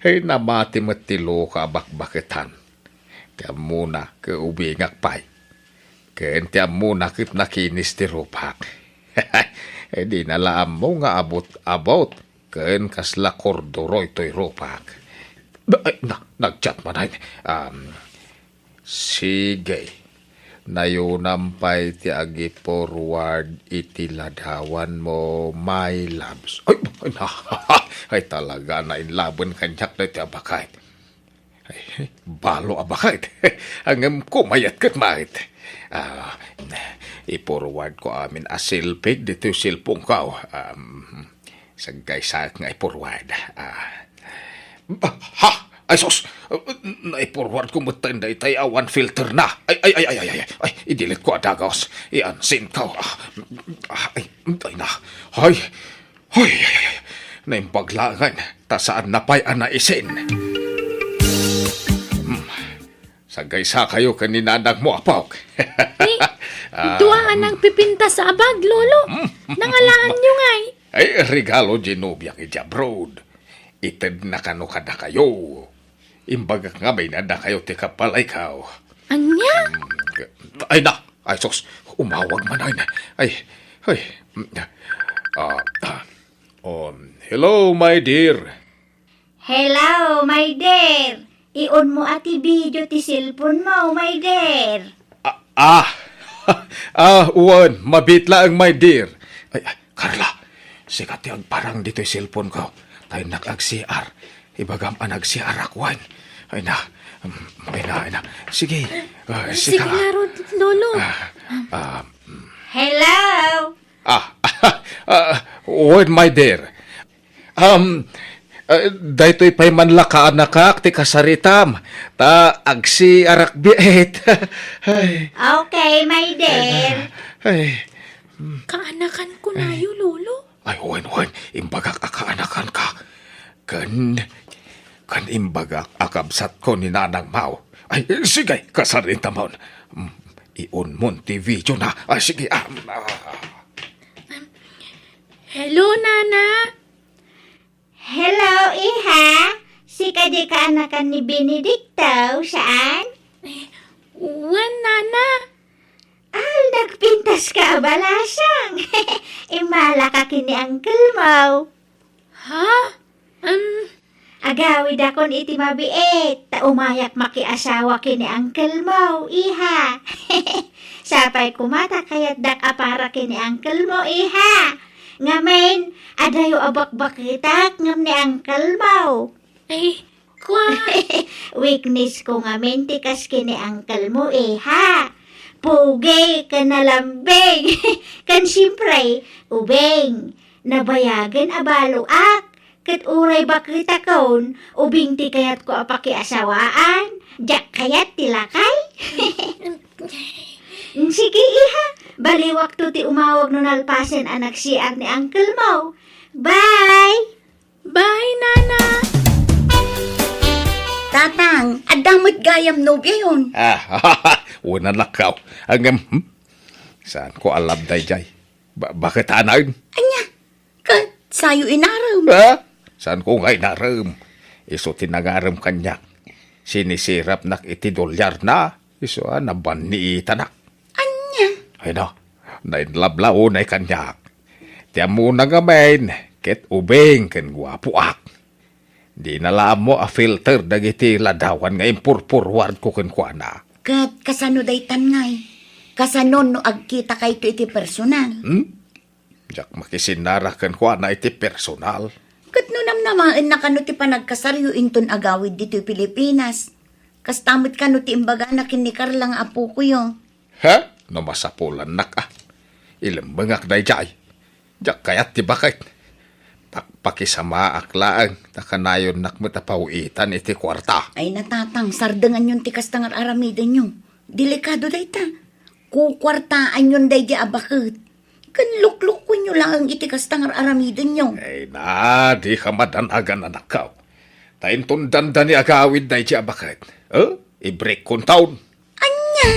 Ay, namati met ti loka a bakbaketan. Ti ammona, ket ubingak pay. Ken ti ammona ket nakinis ti rupak. Dina la ammo nga abot-abot ken kasla korduroy toy rupak. Ay, na, nag-chat man ay. Um, sige. Nayonam pay ti agi-forward iti ladawanmo, my loves. Ay, ay, na, ay, talaga, nainlaben kaniak daytoy a baket. Ay, balo a baket. Ngem kumayat ket met. Ah, i-forward ko amin a selfie ditoy cellphone ko. Um, Sagkaysaak nga i-forward. Ah. Ha? Ay, sus! Nai-forward ko met daytay awan filter na. Ay, ay, ay, ay, ay, ay, ay, i-delete ko a dagos. I-unsend ko. Ah, ah, ay, ay na. Ay, ay, ay, ay, ay. Naimbag laengen, ta saan na pay a naisin. Hmm. Sagkaysa kayo ken ni nanangmo, apok. Eh, Ah, dua a nagpipintas a bag, Lolo. Nangalaanyo ngay. Ay, regalo ti nobiak iti abroad. Itedna kano kadakayo. Imbagak ngamin a dakayo ti kapalaykaw. Ania? Mm, ay na, ay sus, umawag man ay na. Ay, ay. Ah, ah. Um, hello, my dear. Hello, my dear. I-on mo a ti video ti cellphone mo, my dear. Ah, ah, ah, wen, mabiit laeng, my dear. Ay, ay, Carla, sika ti agparang ditoy cellphone ko. Ta innak ag-C R. Ibagam a nag-C R ak wen. Ay na, mm, ay na, ay na. Sige, ah, Sige sika. Ngarud, Lolo. Ah, ah, Hello? Ah, ah, wen, my dear. Um, ah, daytoy pay man la kaanakak ti kasaritam, ta agsi arakbiet. Ay. Okay, my dear. Ay. Kaanakan ko nayo, Lolo. Ay, wen, wen, imbagak a kaanakan ka. Ken, ken imbagak a kabsat ko ni Nanang Mao. Ay, sige, kasaritamon. Mm, i-on mon ti video na. Ay, sige, ah, ah. Hello, Nana. Hello, iha. Sika di kaanakan ni Benedicto, saan? Eh, wen, Nana. Ay, nagpintas ka a balasang. Immala ka ken ni uncle mo. Ha? Em, Agawidakon iti mabiit, ta umayak makiasawa ken ni uncle mo, iha. Sapay koma ta kayatdak a para ken ni uncle mo, iha. Ngamin, adayo a bakbaketak ngem ni uncle mo. Ay, kwa. Weakness ko ngamin ti kas ken ni uncle mo, iha. Pugi ken nalambing. Ken siempre, ubing. Nabayagen a baloak. Ket uray baketakon, ubing ti kayatko a pakiasawaan, diak kayat ti lakay. Sige, iha, baliwakto ti umawag no nalpasen a nag-C R ni uncle mo. Bye! Bye, Nana! Tatang, adda met gayam nobiayon. Ah, wen a lakkaw. Ngem, hmm? Saan ko alam daydiay? Ba-, bakit anaen? Ania? Ket sayo inarem. Ha? Saan ko nga inarem? Isu ti nangarem kaniak. Sinisirapnak iti dolyarna. Isu a nabanniitanak. Ania? Ay na, nainlablaw unay kaniak. Ti ammona ngamin, ket ubing ken guapoak. Dina la ammo a filter dagiti ladawan nga impurpurward ko kenkuana. Ket kasano daytan ngay? Kasano no agkitakayto iti personal? Hmm? Diak makisinara kenkuana iti personal. Ket no namnamaenna kano ti panagkasaryo inton agawid ditoy Pilipinas, kasta met kano ti imbagana ken ni Carla nga apokoyo? He? No masapulannak a. Ilemmengak daydiay. Diak kayat ti baket. Pakpakisamaak laeng ta kanayonnak met a pawitan iti kuarta. Ay, natatang, sardenganyon ti kasta nga ar-aramidenyo. Delikado dayta. Kukuartaanyon daydi a baket. Ken luklukwenyo laeng iti kasta nga ar-aramidenyo. Ay na, di ka madanagan, anakko. Ta inton dandani agawid daydi a baket. Eh? Ibreak kontaon. Ania?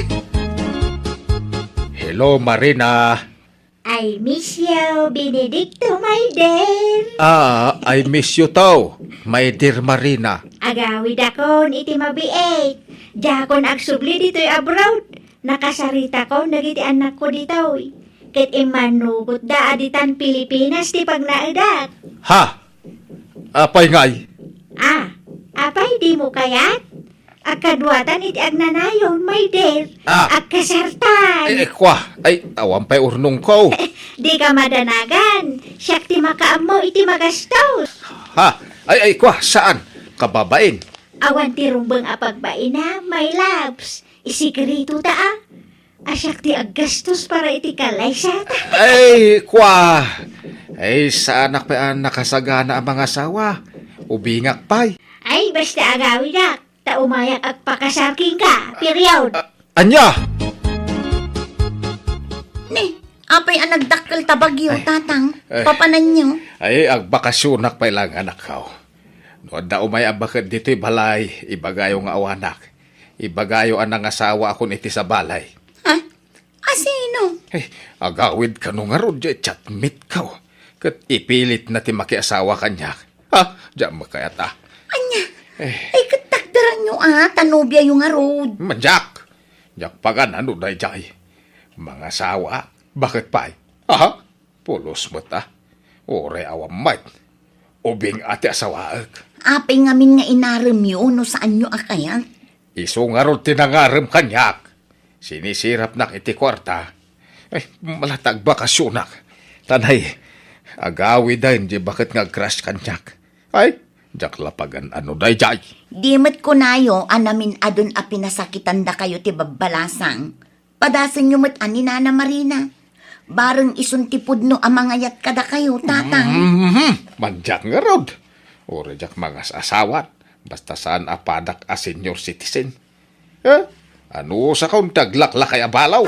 Hello, Marina. I miss you, Benedicto, my dear. Ah, I miss you too, my dear Marina. Agawidakon iti mabiit. Diakon agsubli ditoy abroad. Nakasaritakon dagiti annakko ditoy. Ket immannogotda a ditan Pilipinas ti pagnaedak. Ha? Apay ngay? Ah, apay dimo kayat? Agkaduatan iti agnanayon, my dear. Ah. Agkasartan. Ay, ay, kwa. Ay, awan pay urnongko. Dika madanagan. Siak ti makaammo iti magastos. Ha? Ay, ay, kwa, saan? Kababain. Awan ti rumbeng a pagbaina, my loves. Isikreto ta, a. A siak ti aggastos para iti kalaysata. Ay, kwa! Ay, saanak pay a nakasagana a mangasawa. Ubingak pay. Ay, basta agawidak, ta umayak agpakasar kenka. Period. A-, ania? Ni, apay a nagdakkel ta bagyo, Ay. Tatang? Ay. Papananyo? Ay, agbakasionak pay lang, anakko. No adda umay a baket ditoy balay, ibagayo nga awanak. Ibagayo a nangasawaakon iti sabali. Ha? Asino? Eh, agawid kano ngarud, diay chatmate ko. Ket ipilitna ti makiasawa kaniak. Ha? Diak makayat a. Ania? Eh. Ay, ket takderanyo a, ta nobiayo ngarud. Madiak. Diak pagan-ano daydiay. Mangasawa? Baket pay? Aha? Pulos met a. Uray awan met. Ubing a ti asawaek. Apay ngamin nga inaremyo no saanyo a kayat? Isu ngarud ti nangarem kaniak. Sinisirapnak iti kuarta. Ay, mala ta agbakasionak. Tanay, agawiden diay baket nga agcrush kaniak. Ay, diak la pagan-ano daydiay. Di met kunayo a namin-adun a pinasakitandakayo ti babbalasang. Padasenyo met a ni Nana Marina. Bareng isun ti pudno a mangayat kadakayo, Tatang. Mhm. Madiak ngarud. Uray diak mangas-asawa, basta saan a padak a senior citizen. Eh? Anusakon ti aglaklakay a balaw?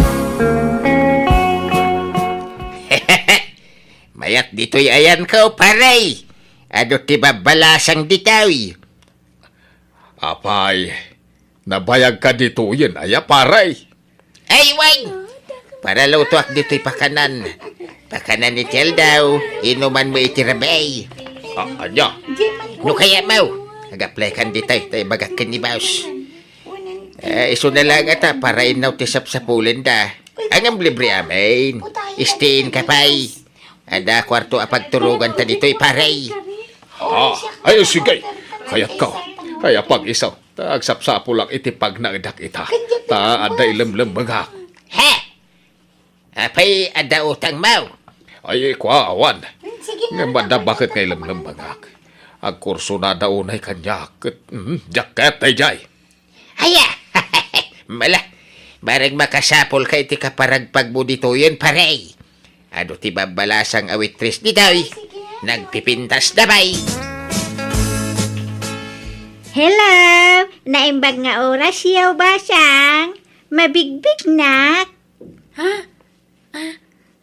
Mayat ditoy ayanko, pare. Adu ti babbalasang ditoy. Apay, nabayagka ditoyen aya, pare? Ay, wen! Para lutoak ditoy pakanan. Pakanan iti aldaw, inumanmo iti rabii. Ah, ania? No kayatmo, ag-applykan ditoy, ta ibagak ken ni boss. Eh, isuna laeng ta, para innaw ti sapsapulenda. Ngem libre amin. Stay-in ka pay. Adda kuarto a pagturoganta ditoy, pare. Ah, ay, sige. Kayatko. Kaya pag-isu. Ta agsapsapulak iti pagnaedak ita. Ta adda ilemlemmengak. He! Apay adda utangmo? Ay, kua, awan. Ngem adda baket nga ilemlemmengak. Agkursunada unay kaniak ket, mm, diak kayat daydiay. Aya! Mala, bareng makasapulka iti kaparagpagmo ditoyen, pare. Adu ti babbalasang a waitress ditoy. Nagpipintas da pay. Hello! Naimbag nga orasyo, basang. Mabigbignak. Ha? Ah,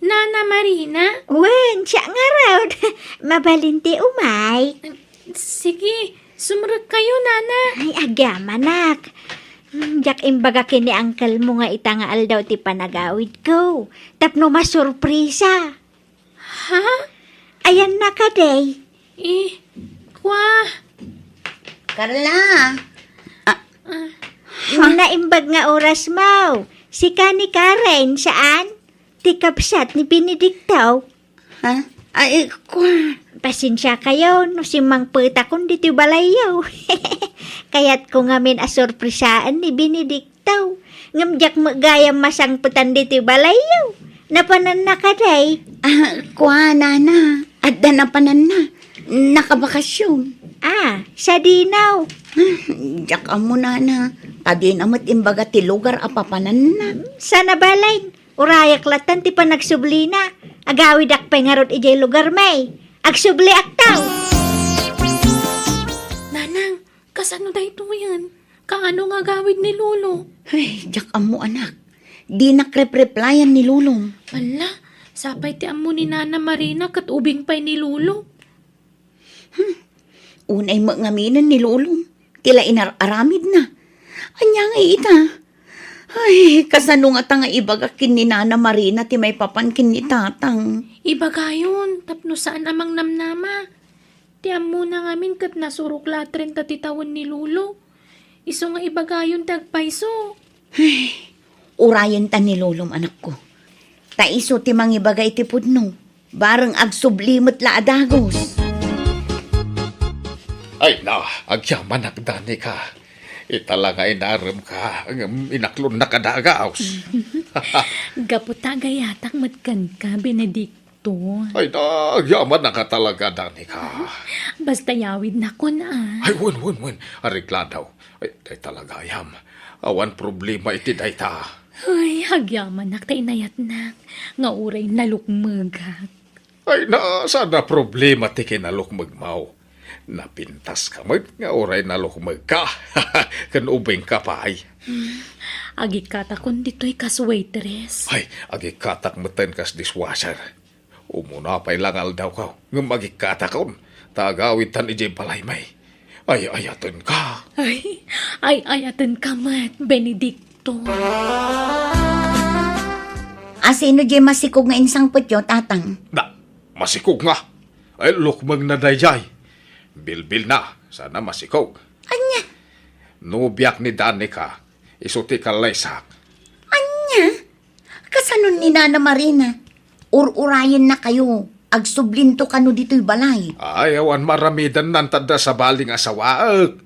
Nana Marina? Wen, siak ngarud. Mabalin ti umay. Sige, sumrekkayo, Nana. Ay, agyamanak. Hmm, diak imbaga ken ni uncle mo nga ita nga aldaw ti panagawidko. Tapno masurprisa. Ha? Ayanna kadi. Eh, kua. Carla. Ah. Ah. Naimbag nga orasmo. Sika ni Karen, saan? Ti kabsat ni Benedicto. Ha? Ay, kua. Pasensiakayo no simmangpetakon ditoy balayyo. Kayatko ngamin a surprisaen ni Benedicto. Ngem diak met gayam masangpetan ditoy balayyo. Napananna kadi? Ah, kua, Nana. Adda napananna. Nakabakasyon. Ah, sadino? Ah, diak ammo, Nana. Ta dina met imbaga ti lugar a papananna. Sana balay. Urayak lattan ti panagsublina. Agawidak pay ngarud idiay lugarmi. Agsubliakto. Nanang, kasano daytoyen? Kaano nga agawid ni Lolo? Ay, diak ammo, anak. Dinak repreplayan ni Lolo. Ala, sapay ti ammo ni Nana Marina ket ubing pay ni Lolo. Hmm. Unay met ngaminen ni Lolo ti la inar-aramidna. Ania ngay ita? Ay, kasano ngata nga ibagak ken ni Nana Marina ti maipapan ken ni Tatang? Ibagayon, tapno saan a mangnamnama. Ti ammona ngamin ket nasurok laeng ta ti tawen ni Lolo. Isu nga ibagayon ti agpayso. Ay, urayenta ni Lolom, anakko. Ta isu ti mangibaga iti pudno. Bareng agsubli met la a dagus. Ay na, agyamanak, Danica. Ita la nga inaremka, ngem inaklonnak a dagaws. Gapu ta agayatak met kenka, Benedicto. Ay, nagyamannak a talaga, Danica. Basta yawidnakon, a. Ay, wen, wen, wen. Areglado. Ay, dayta la gayam. Awan problema iti dayta. Ay, agyamanak ta inayatnak nga uray nalukmegak. Ay, na, saan a problema ti kinalukmegmo. Napintaska met nga uray nalukmegka ken ubingka pay. Hmm, agikkatakon ditoy kas waitress. Ay, agikkatak metten kas dishwasher. Umuna pay la nga aldawko, ngem agikkatakon, ta agawidtan idiay balaymi. Ay-ayatenka. Ay, ay-ayatenka met, Benedicto. A, sino diay masikog nga insangpetyo, Tatang? Na, masikog nga. Ay, lukmegna daydiay. Bilbilna, saan a masikog. Ania? Nobiak ni Danica, isu ti kallaysak. Ania? Kasano ni Nana Marina? Ur-urayennakayo, agsublinto kano ditoy balay. Ay, awan maaramidenna, ta adda sabali nga asawaek.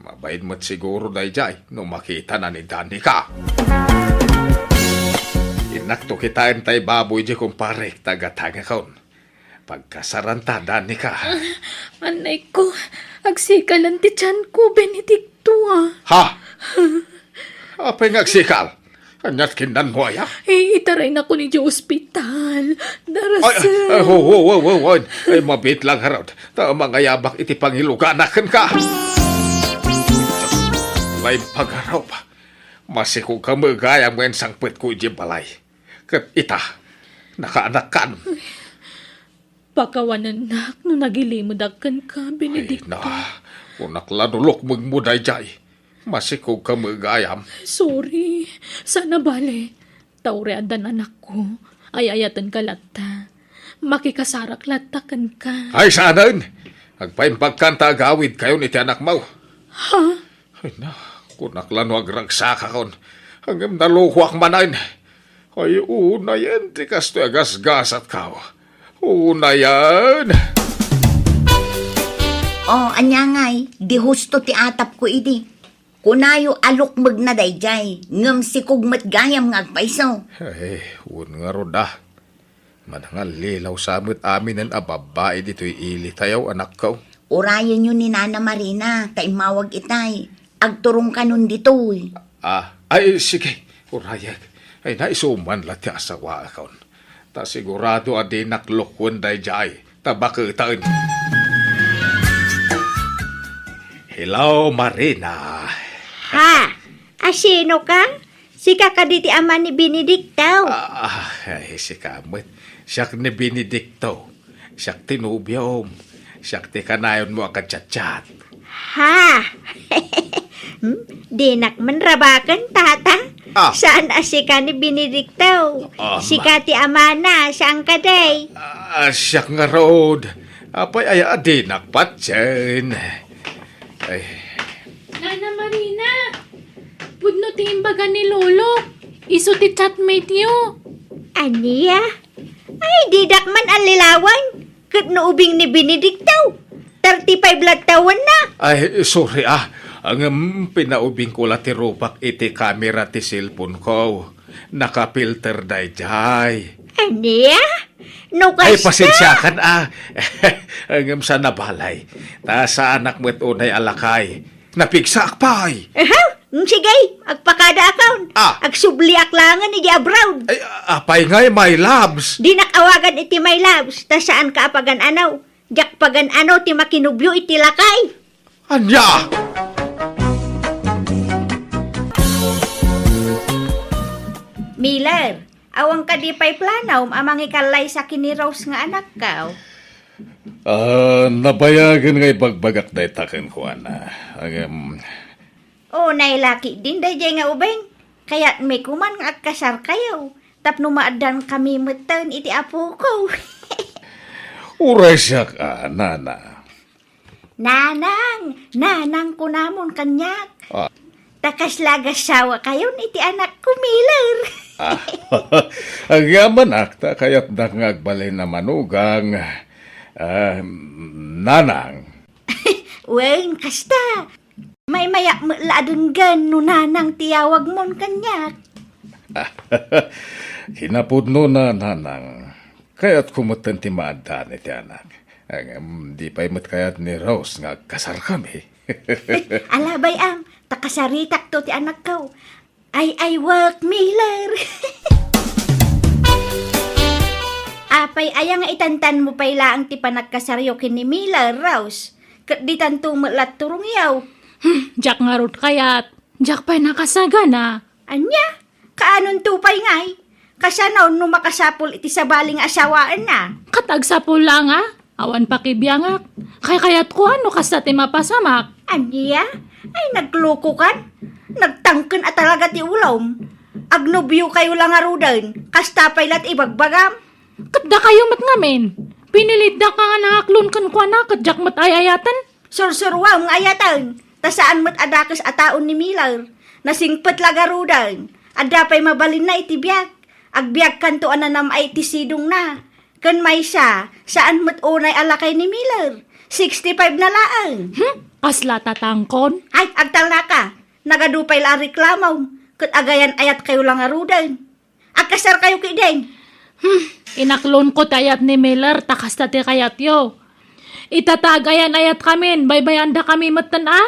Mabain met siguro daydiay no makitana ni Danica. Innakto kitaen tay baboy di kumparek ta gatangakon. Pagkasaranta, Danica. Ah, anay ko, agsikalen ti tianko, Benedicto, a. Ha? Apay nga agsikal? Aniat kinnanmo aya? Eh, itaraynakon idiay ospital. Ay, ay, ay, ho, ho, ho, ho, ho. Ay, mabiit lang, ngarud. Ta mangayabak iti pangiluganak kenka. Laimpagarop. Masikogka met gayam nga insangpetko idiay balay. Ket ita, nakaanakkan. Pakawanennak no nagilimedak kenka, Benedicto. Ay, na, kunak la no lukmegmo daydiay. Masikogka met gayam. Sorry. Saan a bale. Ta uray addan anakko, ay-ayatenka latta. Makikasarak latta kenka. Ay, saanen! Agpaimbagkan ta agawidkayon iti anakmo. Ha? Ay na, kunak la no agragsakakon. Ngem nalukoak manen. Ay, unayen ti kastoy a gasgasatko. Unayen. O, ania ngay, di husto ti atapko idi. Kunayo a lukmegna daydiay, ngem sikog met gayam nga agpayso. Ay, wen ngarud a. Manangallilaw sa met aminen a babbai ditoy ili tayo, anakko. Urayenyo ni Nana Marina ta immawag itay. Agturongkanon ditoy. Ah, ay, sige, urayek. Ay, naisuman la ti asawaakon. Ta sigurado a dinak lukwen daydiay, ta baketen. Hello, Marina. Ha? Asino ka? Sika kadi ti ama ni Benedicto? Ah, ay, sika met. Siak ni Benedicto. Siak ti nobiom. Siak ti kanayonmo a kachatchat. Ha? Hmm? Dinak man rabaken, tata. Ah. Saan a sika ni Benedicto? Ah, ma- Sika ti amana, saan kadi? Ah, siak ngarud. Apay aya a dinak patien? Ay. Nana Marina, pudno ti imbaga ni Lolo. Isu ti chatmate yo. Ania? Ay, didak man allilawan. Ket no ubing ni Benedicto, thirty-five la tawenna. Ay, sorry, ah. Ngem pinaubingko la ti rupak iti kamera ti cellphone ko. Nakapilter daydiay. Ania? No kasta? Ay, pasensiakan, ah. Ngem saan a bale. Ta saanak met unay a lakay. Napigsaak pay. Aha. Mm, sige, agpakadaakon. Ah. Agsubliak laengen iti abroad. Ay, apay ngay, my loves? Dinak awagan iti my loves, ta saanka a pagan-ano. Diak pagan-ano ti makinubio iti lakay. Ania? Miller, awan kadi pay planom a mangikallay sa ken ni Rose nga anakko? Ah, nabayagen nga ibagbagak dayta kenkuana. Ngem, O, nailaki din daydiay nga ubing. Kayatmi koman nga agkasarkayo tapno maaddankami metten iti apoko. Uray siak a, nana. Nanang, nanang kunamon kaniak. Ah. Ta kasla agassawakayon iti anakko, Miller. Ah, agyamanak ta kayatdak nga agbalin a manugang. Ah, nanang. Wen, kasta. Maymayak met la a denggen no nanang ti yawagmon kaniak. Kinapudnona, nanang. Kayatko metten ti maaddaan iti anak. Ngem di pay met kayat ni Rose nga agkasarkami. Ala, bay-am, ta kasaritakto ti anakko. Ay, ay, work, Miller. Apay aya nga itantanmo pay laeng ti panagkasaryo ken ni Miller, Rose? Ket ditanto met la turongyo. Hmm, diak ngarud kayat. Diak pay nakasagana. Ania? Kaanonto pay ngay? Kasano no makasapul iti sabali nga asawaenna? Ket agsapul la nga, awan pakibiangak. Kaykayatko a no kasta ti mapasamak. Ania? Ay, naglokokan? Nagtangken a talaga ti ulom. Agnobiokayo la ngaruden, kasta pay la ti ibagbagam. Ket dakayo met ngamin. Pinilitdaka nga nangaklon kenkuana ket diak met ay-ayaten. Sursuruam nga ayaten, ta saan met a dakes a taon ni Miller. Nasingpet la garuden. Adda pay mabalinna iti biag. Agbiagkanto a nanam-ay iti sidongna. Ken maysa, saan met unay a lakay ni Miller. Sixty-five na laeng. Hmm? Kasla tatangkon? Ay, agtalnaka. Nagadu pay la a reklamom. Ket agayan-ayatkayo la ngaruden. Agkasarkayo ketdin. Hmm, inaklonko ti ayat ni Miller ta kasta ti kayatyo. Ita ta agayan-ayatkamin, baybayandakami metten a.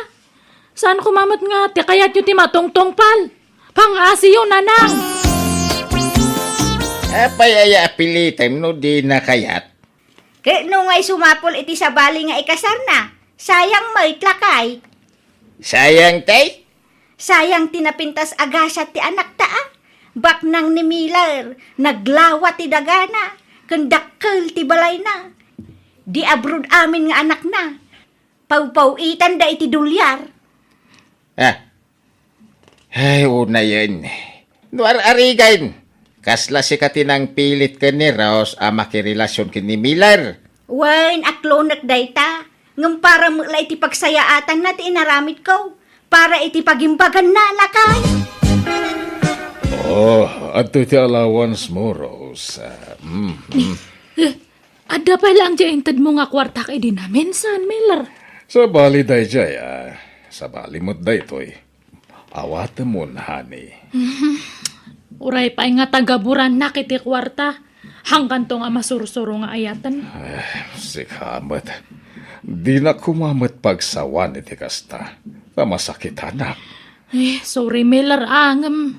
Saan koma met nga ti kayatyo ti matungtungpal? Pangasiyo, nanang! Apay aya a pilitem no dina kayat? Ket no ngay sumapul iti sabali nga ikasarna, sayang met lakay. Sayang, tay? Sayang ti napintas a gasat ti anakta a. Baknang ni Miller, naglawa ti dagana, ken dakkel ti balayna. Di abroad amin nga anakna. Pawpaw-itanda iti dolyar. Ah. Ay, unayen. No ar-arigan, kasla sika ti nangpilit ken ni Rose a makirelasion ken ni Miller? Wen, aklonek dayta. Ngem para met la iti pagsayaatanna ti inaramidko. Para iti pagimbaganna, lakay. Oh, adtoy ti allowance mo, Rose. Ah, mm, mm. Eh, adda pay laeng ti intedmo nga kuartak idi namin, saan, Miller? Sabali daydiay, ah. Sabali met daytoy. Awatemon, honey. Mhm. Uray pay nga tagaburannak iti kuarta. Hangkanto nga masursuro nga ayaten. Eh, sika met. Dinak koma met pagsawan iti kasta. Ta masakitanak. Eh, sorry, Miller, ah, ngem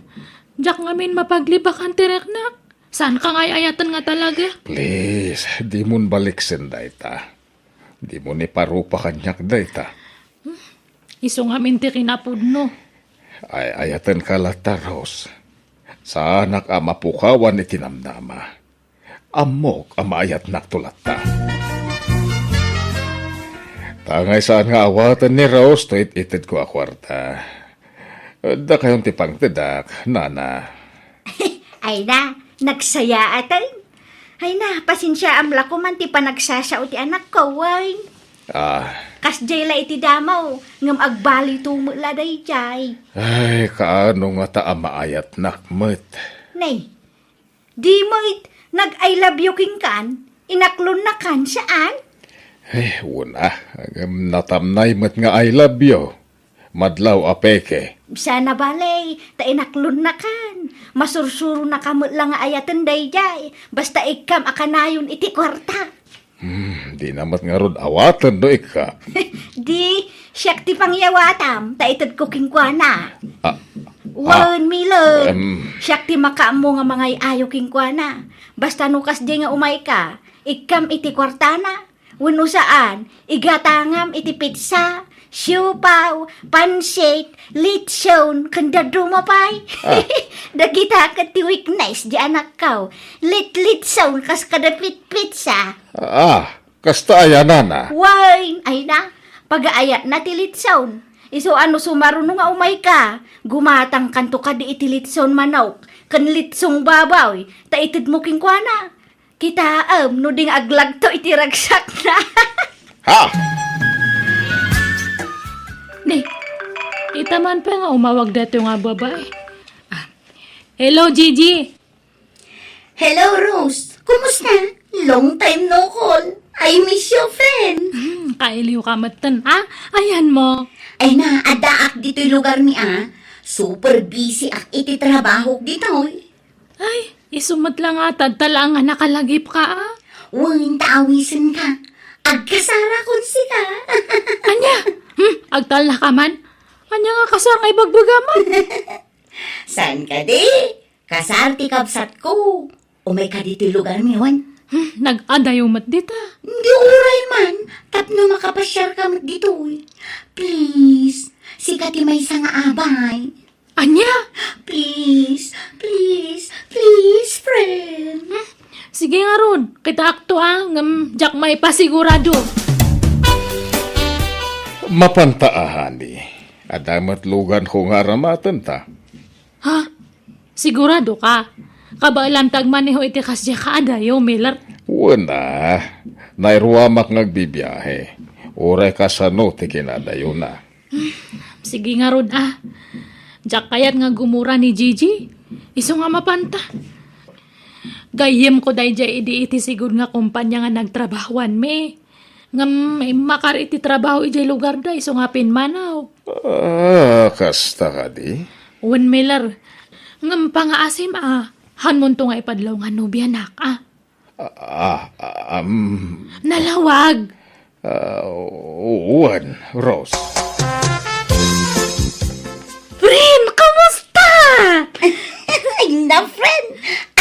diak ngamin mapaglibakan ti riknak. Saanka nga ay-ayaten nga talaga? Please, dimon baliksen dayta. Dimon iparupa kaniak dayta. Isu ngamin ti kinapudno. Ay-ayatenka latta, Rose. Saanak a mapukawan iti namnama. Ammok a maayatnakto latta. Tangay saan nga awaten ni Rose toy it-itedko a kuarta. Dakayon ti pangtedak, nana. Ay na, nagsayaaten. Ay na, pasensiaam la koman ti panagsasao ti anakko, wen. Ah. Kasdiay la iti damo, ngem agbalito met la daydiay. Ay, kaano ngata a maayatnak met? Nay, di met nag-I love you kenkan, inaklonnakan, saan? Eh, una, ngem natamnay met nga I love you. Madlaw a peke. Sana bale, ta inaklonnakan. Masursuronaka met la nga ayaten daydiay. Basta ikkam a kanayon iti kuarta. Hmm, di na met ngarud awaten no ikka. Di, siak ti pangyawatam, ta itedko kenkuana. Ah, wen, ah, Milo. Em. Siak ti makaammo nga mangay-ayo kenkuana. Basta no kasdiay nga umayka, ikkam iti kuartana. Wenno saan, igatangam iti pitsa, siopaw, pansit, litson, ken dadduma pay. Ah. Dagita ket ti weakness di anakko. Litlitson kas kada pitpitsa. Ah, kasta aya nana? Wen, ay na, pagaayatna ti litson. Isu a no sumaruno nga umayka, gumatangkanto kadi iti litson manok, ken litson baboy, ta itedmo kenkuana. Kitaem no di nga aglagto iti ragsakna. Ha? Ni, ita man pay nga umawag daytoy nga babae. Ah. Hello, Gigi. Hello, Rose. Kumusta? Long time no call. I miss you, friend. Hmm, kailiw ka metten, ah? Ayanmo. Ay na, addaak ditoy lugar mi, ah. Super busy ak iti trabaho ditoy. Ay, isu met la nga, tadta la nga nakalagip ka, ah. Wen, ta awisen ka. Agkasara kon sika. Ania? Hmm, agtalna ka man? Ania nga kasar nga ibagbagam? Saan ka di? Kasar ti kabsatko. Umay ka ditoy lugar mi, wen? Hmm, nag-adayo met dita. Di uray man, tapno makapasiar ka met ditoy. Please, sika ti maysa nga abay. Ania? Please, please, please, friend. Hmm, sige ngarud, kitaakto a, ngem diak maipasigurado. Mapanta a, honey. Adda met luganko nga aramatenta. Ha? Sigurado ka? Kabaelam ti agmaneho iti kasdiay a kaadayo, Miller? Wen a, nairuamak nga agbibiahe. Uray kasano ti kinadayona. Sige ngarud a. Diak kayat nga gumura ni Gigi. Isu nga mapanta. Gayyemko daydiay idi iti sigud nga kompania nga nagtrabahoanmi. Ngem immakar iti trabaho idiay lugarda isu nga pimmanaw. Ah, kasta kadi? Wen, Miller. Ngem pangaasim a, hanmonto nga ipadlaw nga nobianak a. Ah, ah, um, Nalawag. Ah, wen, Rose. Friend, kumusta? Ay na, friend.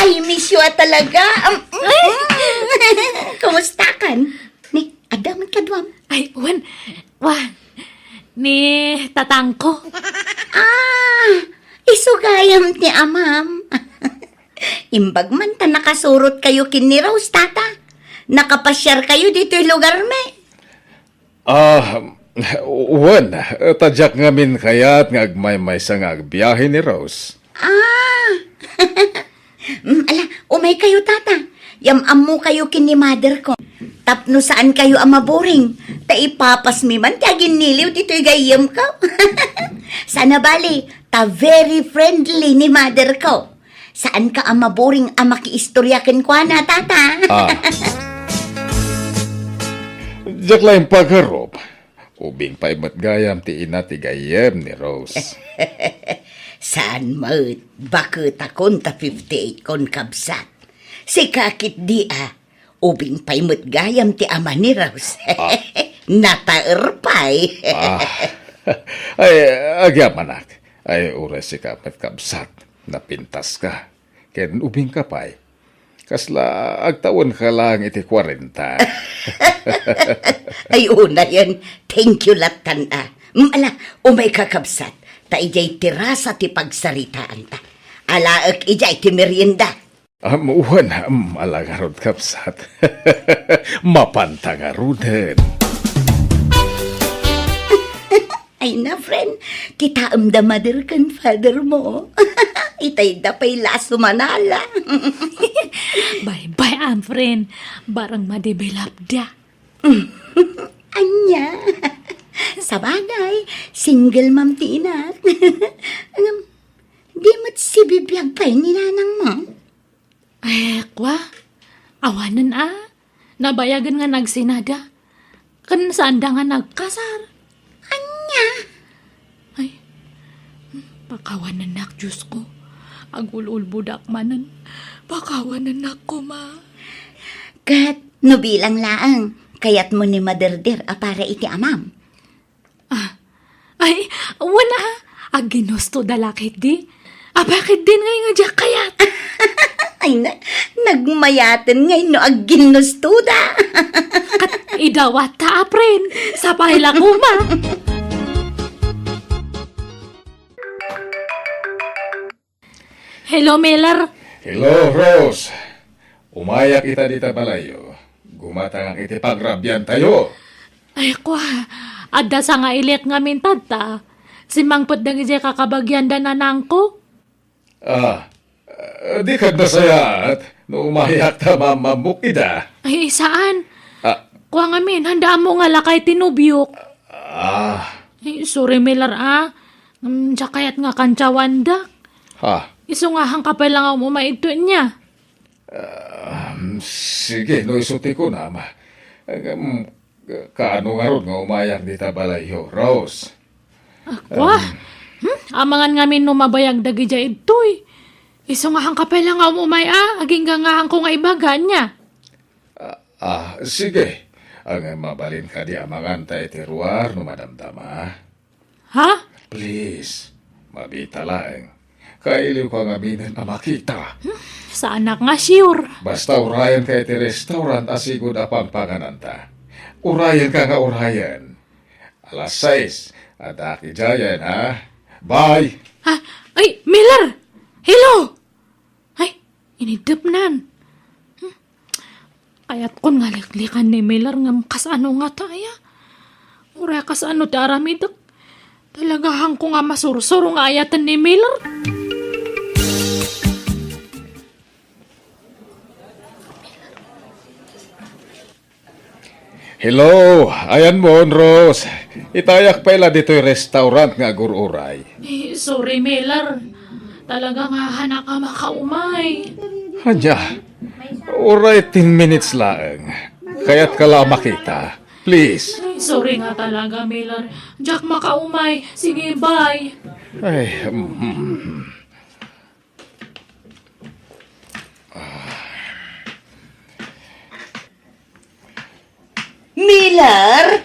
I miss you a talaga. Um, mm, mm. Kumusta kan? Ni, adda man kaduam? Ay, wen, wa, ni tatangko. Ah, isu gayam ti amam. Imbag man ta nakasurot kayo ken ni Rose, tata. Nakapasiar kayo ditoy lugar mi. Ah, wen, ta diak ngamin kayat nga agmaymaysa nga agbiahe ni Rose. Ah! Mm, ala, umay kayo, tata. Yam-ammo kayo ken ni mother ko. Tapno saan kayo a maboring. Ta ipapasmi man ti aginniliw ditoy gayyem ko. Sana bali, ta very friendly ni mother ko. Saan ka a maboring a makiistorya kenkuana, tata? Ah. Diak laeng pagarup. Ubing pay met gayam ti ina ti gayyem ni Rose. Saan met, baketakon ta fifty-eight kon, kabsat. Sika ketdi a, ubing pay met gayam ti ama ni Rose. Ah. Nataer pay. Ah. Ay, agyamanak. Ay, uray sika met, kabsat. Napintaska. Ken ubingka pay. Kasla agtawenka laeng iti kuarenta. Ay, unayen. Thank you lattan a. Mm, ala, umay ka, kabsat. Ta idiay terasa ti pagsaritaanta. Alaek idiay ti merienda. Am, wen, am, ala ngarud, kabsat. Mapanta ngaruden. Ay na, friend. Kitaem da mother ken father mo. Itay da pay la a sumanala. Bye-bye, am, friend. Barang madevelop da. Ania? Sabagay, single mom ti inak. Ngem, di met sibibiag pay ni nanang mo? Eh, kwa? Awanen a. Nabayagen nga nagsinada. Ken saanda nga nagkasar. Ania? Ay, pakawanennak, Diosko. Agul-ulbodak manen. Pakawanennak koma. Ket no bilang laeng, kayatmo ni maderder a para iti amam? Ah, ay, wen a, agginusto da la ketdi. Apay ketdin ngay nga diak kayat? Ay na, nagmayaten ngay no agginusto da. Ket idawat ta, apren, sapay la koma. Hello, Miller. Hello, Rose. Umayak ita dita balayyo. Gumatangak iti pagrabiantayo. Ay, kwa, adda sangailik ngamin tatta. Simmangpet dagiti kakabagian da nanangko. Ah, eh, di kad nasayaat no umayak ta mammammok ida. Ay, saan? Ah. Kwa ngamin, handa ammo nga lakay ti nobiok. Ah. Ay, sorry, Miller, ah. Mm, diak kayat nga kantsawandak. Ha? Isu nga, haanka pay la nga umay idto ania. Ah, sige, no isu ti kunam. Ngem, kaano ngarud nga umayak dita balayyo, Rose? Kua? Hmm? Amangan ngamin no mabayag dagidiay idtoy. Isu nga haanka pay la nga um-umay a, agingga nga haanko nga ibaga, ania? Ah, ah, sige. Ngem mabalin kadi amangan ta iti ruar no madamdama. Ha? Please, mabita laeng. Kailiwka ngaminen a makita. Hmm, saanak nga sure. Basta urayenka iti restaurant a sigud a pangpangananta. Urayenka nga urayen. Alas sais, adda idiayen, ha? Bye! Ha? Ay, Miller! Hello! Ay, inidepnan. Hmm. Kayatkon nga liklikan ni Miller ngem kasano ngata aya? Uray kasano ti aramidek? Talaga haanko nga masursuro nga ayaten ni Miller? Hello, ayanmo, Rose. Itayak pay la ditoy restaurant nga agur-uray. Eh, sorry, Miller. Talaga nga haanak a makaumay. Ania? Uray ten minutes laeng. Kayatka la a makita. Please. Eh, sorry nga talaga, Miller. Diak makaumay. Sige, bye. Ay, mm. Miller?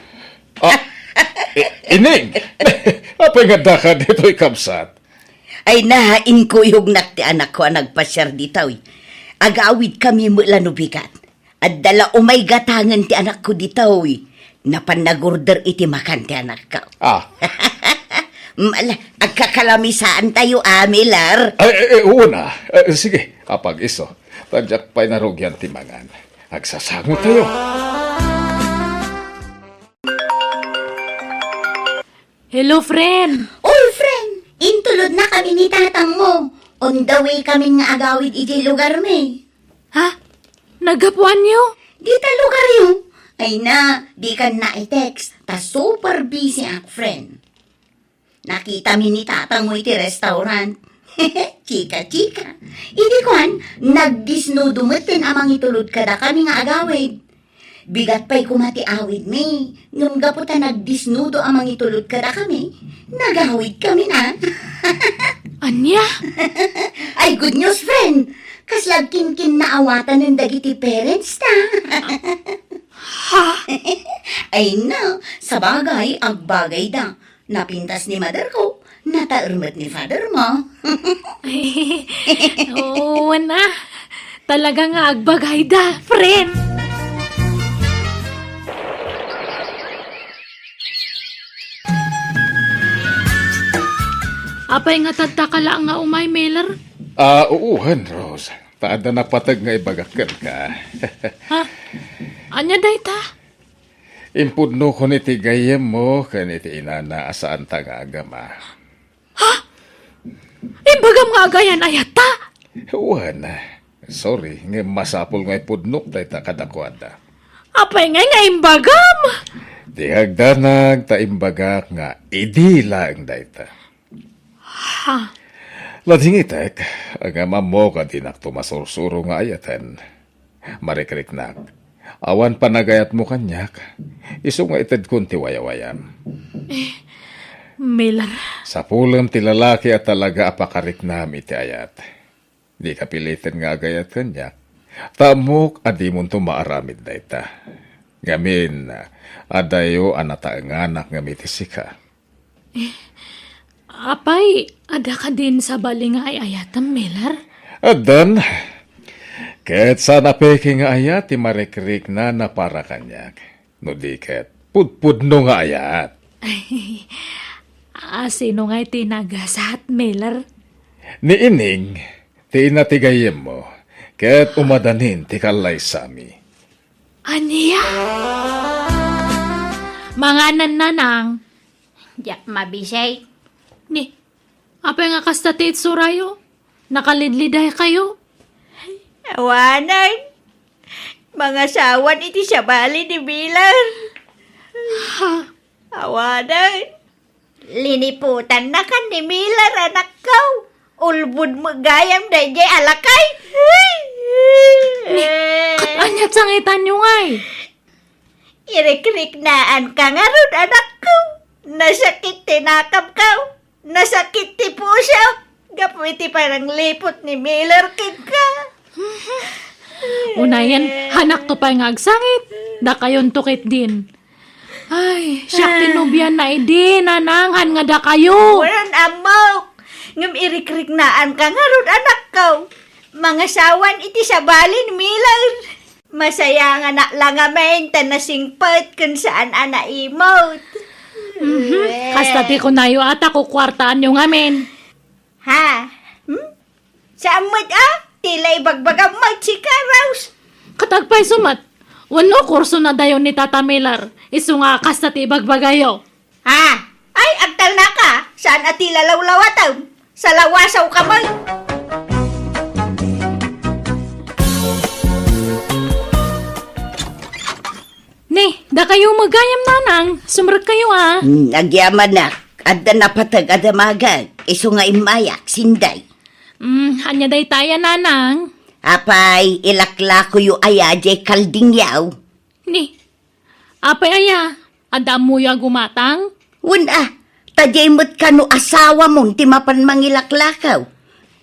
Ah, i-, Ining! Apay nga addaka ditoy, kabsat? Ay, na, inkuyognak ti anakko a nagpasiar ditoy. Agawidkami met la no bigat. Adda la umay gatangen ti anakko ditoy. Napan nagorder iti makan ti anakko. Ah. Mm, ala, agkakalamisaantayo, a, Miller. Ay, ay, ay, wen a. Eh, sige, apag-isu. Ta diak pay narugian ti mangan. Agsasangotayo. Hello, friend. Oy, friend! Intulodnakami ni tatangmo. On the way kami nga agawid idiay lugarmi. Ha? Naggapuanyo? Dita lugaryo. Ay na, dikan na i-text. Ta super busy ak, friend. Nakitami ni tatangmo iti restaurant. Chika-chika. Idi kuan, nagdisnudo metten a mangitulod kadakami nga agawid. Bigat pay koma ti awidmi, ngem gapu ta nagdisnudo a mangitulod kadakami, nagawidkami na. Ania? Ay, good news, friend! Kasla agkinkinnaawatanen dagiti parents ta. Ha? Ay na, sabagay, agbagayda. Napintas ni mother ko, nataer met ni father mo. Oo, wen a. Talaga nga agbagayda, friend. Apay nga adda ka laeng nga umay, Miller? Ah, uwan, Rose. Ta adda napateg nga ibagak kenka. Ha? Ania dayta? Impudnokon iti gayyemmo ken iti inana a saanta nga agama. Ha? Imbagam nga agayan-ayatta? Wen, sorry, ngem masapul nga ipudnok dayta kadakuada. Apay ngay nga imbagam? Ti agdanag ta imbagak nga idi laeng dayta. Ha? Ladingitek, ngem ammok a dinakto masursuro nga ayaten. Marikriknak. Awan panagayatmo kaniak. Isu nga itedkon ti wayawayam. Eh, Miller. Sapulem ti lalaki a talaga a pakariknam iti ayat. Dika piliten nga agayat kaniak. Ta ammok a dimonto maaramid dayta. Ngamin, adayo a nataenganak ngem iti sika. Eh, apay, adda kadin sabali nga ay-ayatem, Miller? Addan. Ket saan a peke nga ayat ti marikriknana para kaniak. No di ket, pudpudno nga ayat. A, sino ngay ti nagasat, Miller? Ni Ining, ti ina ti gayyemmo, ket umadanin ti kallaysami. Ania? Manganan, nanang. Diak mabisay. Ni, apay nga kasta ti itsurayo? Nakalidliday kayo? Awanen. Mangasawan iti sabali ni Miller. Ha? Awanen. Liniputannakan ni Miller, anakko. Ulbod met gayam daydiay a lakay. Ni, ket aniat sangitanyo ngay? Irikriknaan ka ngarud, anakko. Nasakit ti nakapko. Nasakit ti pusok. Gapu iti panangliput ni Miller kenka. Unayen, hanakto pay nga agsangit. Dakayonto ketdin. Ay, siak ti nobiana idi, nanang, haan nga dakayo. Wen, ammok. Ngem irikriknaan ka ngarud, anakko. Mangasawan iti sabali ni Miller. Masayanganak la ngamin ta nasingpet ken saan a naimot. Mhm. Kasta ti kunayo a ta kukuartaanyo ngamin. Ha? Hmm? Saan met a? Ti la ibagbagam met sika, Rose. Ket agpayso met, wenno kurso na dayon ni Tata Miller, isu nga kasta ti ibagbagayo. Ha? Ay, agtalnaka, saan a ti lalawlawatem. Salawasaw ka met. Ni, dakayo met gayam, nanang. Sumrekkayo a. Hmm, agyamanak. Adda napateg a damagek, isu nga immayak, Sinday. Hmm, ania dayta aya, nanang? Apay, ilaklakoyo aya diay kaldingyaw? Ni, apay aya, adda ammoyo a gumatang? Wen a, ta diay met kano asawamon ti mapan mangilaklakaw.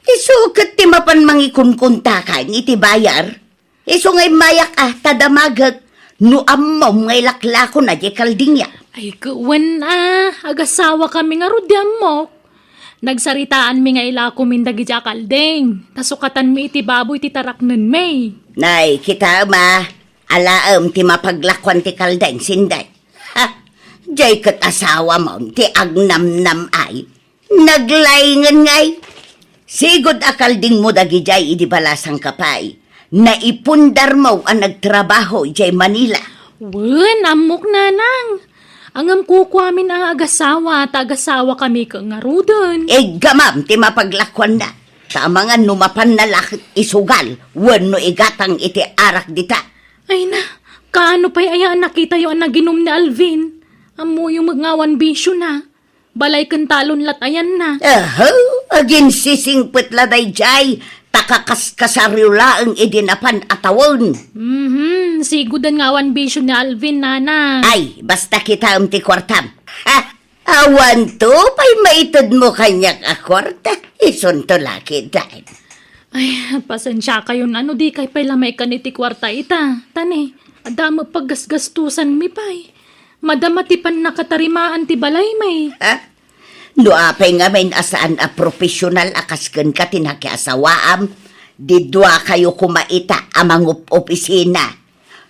Isu ket ti mapan mangikunkuntakan iti bayar. Isu nga immayak a, ta damagek no ammom nga ilaklakona diay kaldingyaw. Ay, ket wen a, agasawakami ngarud, di ammok. Nagsaritaanmi nga ilakomin dagiti a kalding, ta sukatanmi iti baboy ti taraknenmi. Nay, kitaem a, alaem ti mapaglakuan ti kalding, Sinday. Ha? Diay ket asawamon ti agnamnam-ay. Naglaingen ngay. Sigud a kaldingmo dagidiay idi balasangka pay. Naipundarmo a nagtrabaho idiay Manila. Wen, ammok, nanang. Ngem kukuamin a agasawa, ta agasawakami ket ngaruden. Iggamam ti mapaglakuanna. Ta amangan no mapanna la ket isugal wenno igatang iti arak dita. Ay na, kaano pay aya a nakitayo a naginum ni Alvin? Ammoyo met nga awan bisiona. Balay ken talon lat ayanna. Aha, aginsisingpet la daydiay, ta kakaskasaryo laeng idi napan a tawen. Mhm, siguden nga awan bisio ni Alvin, nanang. Ay, basta kitaem ti kuartam. Ha? Awanto pay maitedmo kaniak a kuarta, isunto la ketdin. Ay, pasensiakayon a no dikay pay la maikkan iti kuarta ita. Ta ni, adda met paggasgastosanmi pay. Madama ti pannakatarimaan ti balaymi. Ha? No apay ngamin a saan a profesional a kas kenka ti nakiasawaam, di duakayo koma ita a mangup-opisina.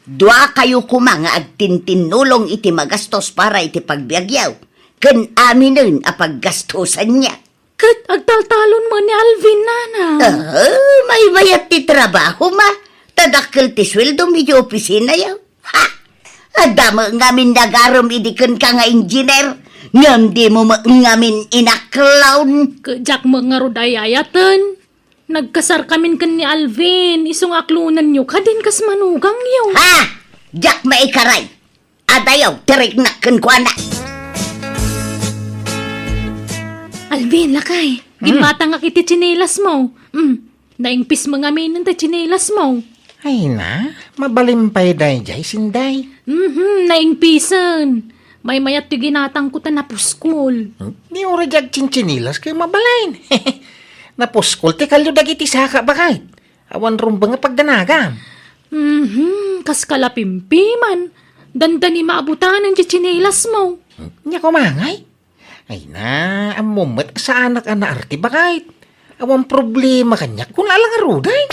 Duakayo koma nga agtintinnulong iti magastos para iti pagbiagyo, ken aminen a paggastosanyo. Ket agtaltalon met ni Alvin, nanang. Ah, maymayat ti trabahom a. Ta dakkel ti sueldom iti opisinayo. Ha! Adda met ngamin nagarem idi kenka nga engineer, ngem dimo met ngamin inaklon. Ket diak met ngarud ay-ayaten. Nagkasarkamin ken ni Alvin, isu nga aklonenyo kadin kas manugangyo. Ha! Diak maikaray. Adayo ti riknak kenkuana. Alvin, lakay, hmm, ginmatangak iti tsinelasmo. Hmm, naingpis met ngamin ti tsinelasmo. Ay na, mabalin pay daydiay, Sinday. Mhm, naingpisen. Maymayat ti ginatangko ta napuskol. Hmm? Di uray diak tsintsinilas ket mabalin. Napuskol ti kalio dagiti saka, baket. Awan rumbeng a pagdanagam. Mhm, kas kalapimpiman. Dandani maabutanen ti tsinelasmo. Nia koma ngay? Ay na, ammom met a saanak a naarte, baket. Awan problema kaniak, kuna la ngaruden.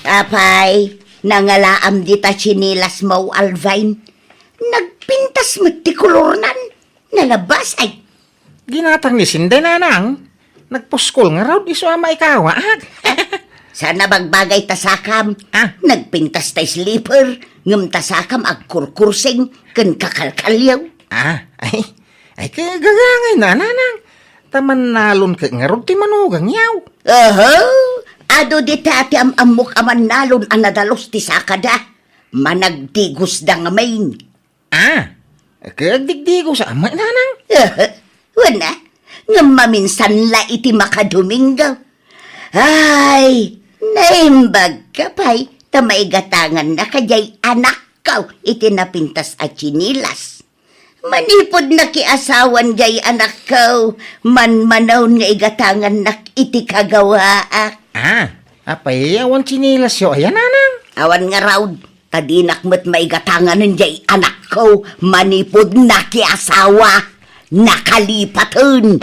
Apay, nangalaam dita tsinelasmo, Alvin. Nagpintas met ti kolornan. Nalabas, ay. Ginatang ni Sinday, nanang. Nagpuskol ngarud, isu a maikawaak. Saan a bagbagay ta sakam. Ah. Nagpintas ta slipper, ngem ta sakam agkurkursing ken kakalkaliaw. Ah, ay. Ay, kagagangay na, nanang. Ta mannalon ket ngarud ti manugangyaw. Aha! Adu dita ti am-ammok a mannalon a nadalus ti sakada. Managdigosda ngamin. Ah, agdigdigos a met, nanang? Wen a, ngem maminsan la iti makadomingo. Ay, naimbag ka pay, ta maigatanganna kadiay anakko iti napintas a tsinilas. Manipud nakiasawan diay anakko, manmanaon nga igatangannak iti kagawaak. Ah, apay, awan tsinilasyo aya, nanang? Awan ngarud, ta dinak met maigatanganen diay anakko manipud nakiasawa, nakalipaten.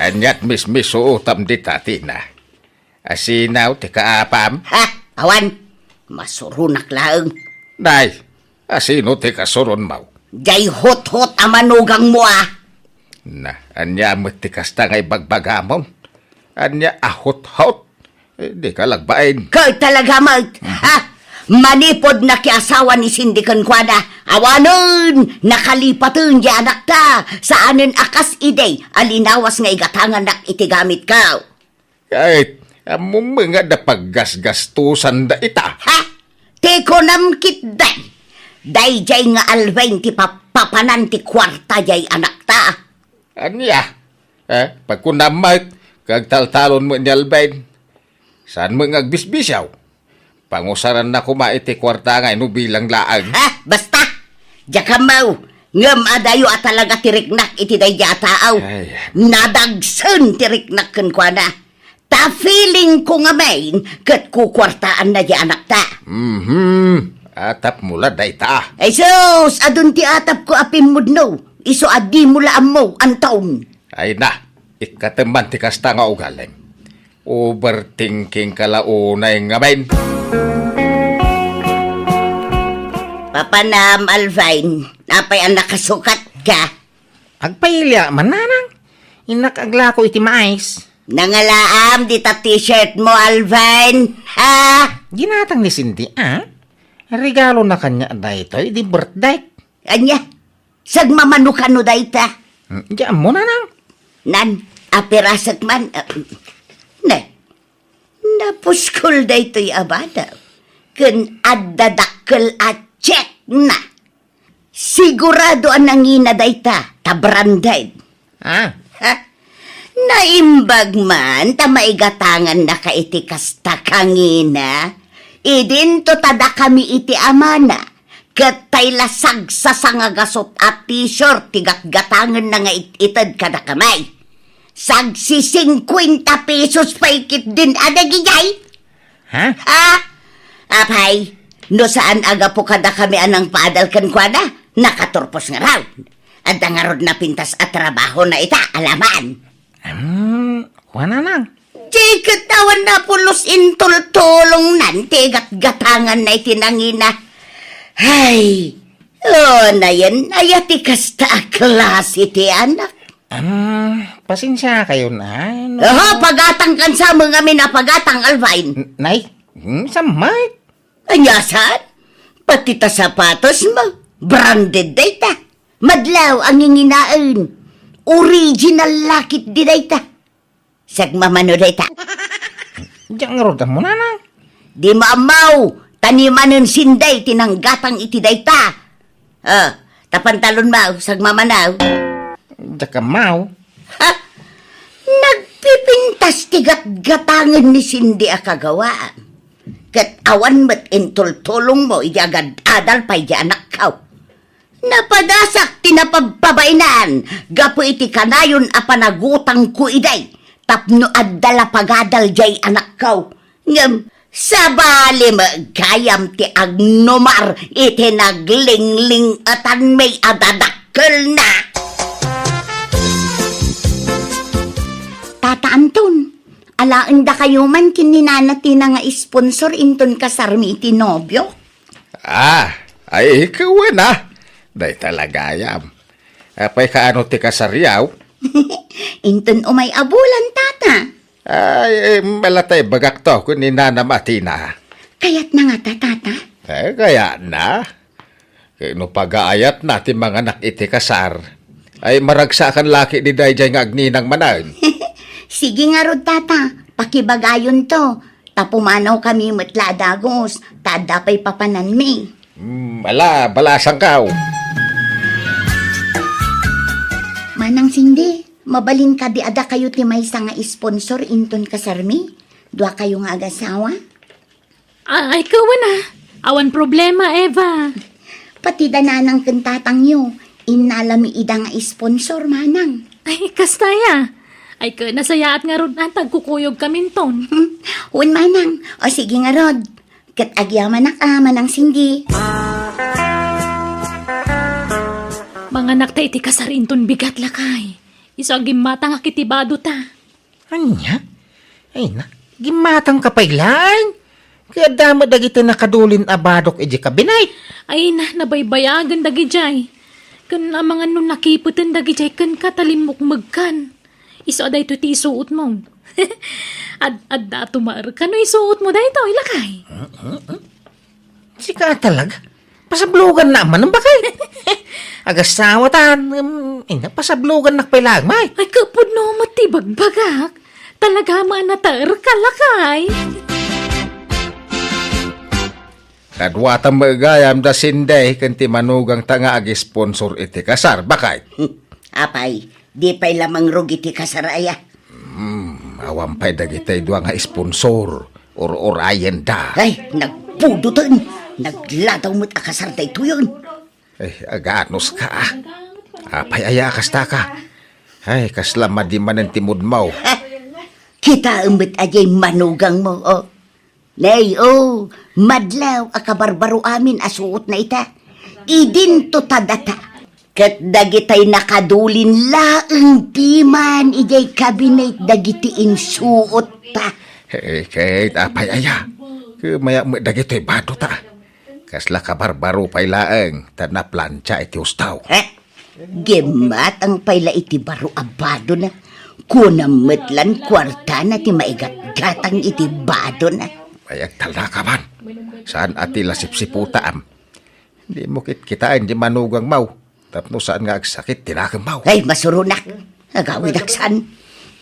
Aniat mismisuotam dita, Tina? Asino ti kaapam? Ha? Awan. Masuronak laeng. Nay, asino ti kasuronmo? Diay huthot a manugangmo, a. Na, ania met ti kasta nga ibagbagamon? Ania a huthot? Eh, di ka lagbain. Kaw talaga met, ha? Manipud nakiasawa ni Cindy kenkuana, awanen, nakalipaten diay anakta, saanen a kas idi a linawas nga igatangannak iti gamitko. Ket, ammom nga adda paggasgastusanda ita. Ha? Ti kunam ketdi, daydiay nga Alvin ti papapanan ti kuarta diay anakta. Ania? Eh, pagkunam met, agtaltalon met ni Alvin. Saan met nga agbisbisiaw? Pangusaranna koma iti kuarta nga inubilang laeng. Ha? Basta! Diak ammo! Ngem adayo a talaga ti riknak iti daydiay a tao. Ay. Nadagsen ti riknak kenkuana. Ta feeling ko ngamin ket kukuartaanna diay anakta. Mhm. Atapmo la dayta. Ay sus, adun ti atapko a pimmudno. Isu a dimo la ammo, Anton. Ay na, ikkatem man ti kasta nga ugalim. Overthinking ka la unay ngamin. Papanam, Alvin, apay a nakasukatka? Agpailia man, nanang. Innak aglako iti mais. Nangalaam dita t-shirt mo, Alvin. Ha? Ginatang ni Cindy, a? Regalona kaniak daytoy idi birthday. Ania? Sagmamano kano dayta? Hmm, diak ammo, nanang. Nan, apirasek man. Ah, ne. Napuskol daytoy a bana. Ken adda dakkel a check na. Sigurado a nangina dayta, ta branded. Ah. Ha? Naimbag man ta maigatangannaka iti kasta kangina. Idinto ta dakami iti amana, ket tay la sagsasangagasut a t-shirt ti gatgatangenna nga it-ited kadakami. Sagsisingkuenta pesos pay ketdin a dagijay. Ha? Ah, apay, no saan a gapu kadakami a nangpaadal kenkuana, nakaturpos ngarud. Adda ngarud napintas a trabahona ita, alaman. Hmm, kuana, nang. Di ket awan napulos intultulongnan ti gatgatanganna iti nangina. Ay, o, nayen, aya ti kasta a klase ti anak. Ah, pasensiakayon, a, no. Aha, pagatangkan sa amin a pagatang, Alvin. N-, nay, hmm, samay. Ania saan? Pati ta sapatosmo, branded dayta. Madlaw a nginginaen. Original la ketdi dayta. Sagmamano dayta. Diak ngarud ammo, nanang. Dimo ammo, ta ni manen Cindy ti nanggatang iti dayta. Ah, ta pantalonmo, sagmamano. Diak ammo. Ha? Nagpipintas ti gatgatangen ni Cindy a kagawaan. Ket awan met intultulongmo idi agad-adal pay diay anakko. Napadasak ti napabpabainan gapu iti kanayon a panagutangko idi tapno adda la pagadal diay anakko. Ngem sabali met gayam ti agnumar iti naglingling-etanmi a dadakkelna. Tata Anton, alaendakayo man ken ni Nana Tina nga sponsor inton kasarmi iti nobio? Ah, ay, ikaw na. Dayta la gayam. Apay kaano ti kasaryo? Inton umay a bulan, tata. Ay, eh, malata ibagak to, kun ni Nana Matina. Kayatna ngata, tata? Eh, kayatna. Ket no pagaayatna ti manganak iti kasar, ay maragsakan la ketdi daydiay nga agninang manen. Sige ngarud, tata, pakibagayonto. Ta pumanawkami met la a dagus, ta adda pay papananmi. Hmm, ala, balasangkaw. Manang Cindy, mabalin kadi a dakayo ti maysa nga sponsor inton kasarmi? Duakayo nga agasawa? Ay, kawan a. Awan problema, Eva. Pati da nanang ken tatangyo, innalami ida nga sponsor, manang. Ay, kasta aya. Ay, ken nasayaat ngarud a, ta agkukuyogkaminton. Hmm, wen, manang. O, sige ngarud. Ket agyamanak a, Manang Cindy. Manganak ta iti kasar inton bigat, lakay. Isu a gimmatangak iti badota. Ania? Ay na, gimmatangka pay laeng. Ket adda met dagiti nakadulin a badok idiay kabinet. Ay na, nabaybayagen dagidiay. Ken amangan no nakipeten dagidiay kenka ta limmukmegkan. Isu a daytoy ti isuotmo. Ad-, adda tumaerka no isuotmo daytoy, lakay. Sika talaga? Pasablogannak manen, bakay. Agasawatan, em, ina, pasablogannak pay laeng, may. Ay, kapudno met ti bagbagak. Talaga man a nataerka, lakay. Kaduatan met gayam da Cindy ken ti manugangta nga agisponsor iti kasar, bakay. Apay, di pay la mangrugi ti kasar aya. Hmm, awan pay dagiti dua nga sponsor. Ur-urayenda. Ay, nagpudoten. Nagladaw met a kasar daytoyen. Ay, aganos ka, ah. Apay aya a kasta ka? Ay, kasla madi manen ti mood mo. Ha? Kitaem met a diay manugangmo, oh. Nay, oh, madlaw a kabarbaro amin a suotna ita. Idinto ta data. Ket dagitay nakadulin laeng piman idiay kabinet dagiti insuotta. Eh, ket apay aya? Kumayak met dagitoy badota. Kasla kabarbaro pay laeng ta naplantia iti husto. Eh? Gimmatang pay la iti baro a badona. Kunam met lan kuartana ti maigatgatang iti badona. Ay, agtalnaka man. Saan a ti la sipsiputam? Dimo kitkitaen ti manugangmo tapno saan nga agsakit ti nakemmo. Ay, masuronak. Agawidak saan.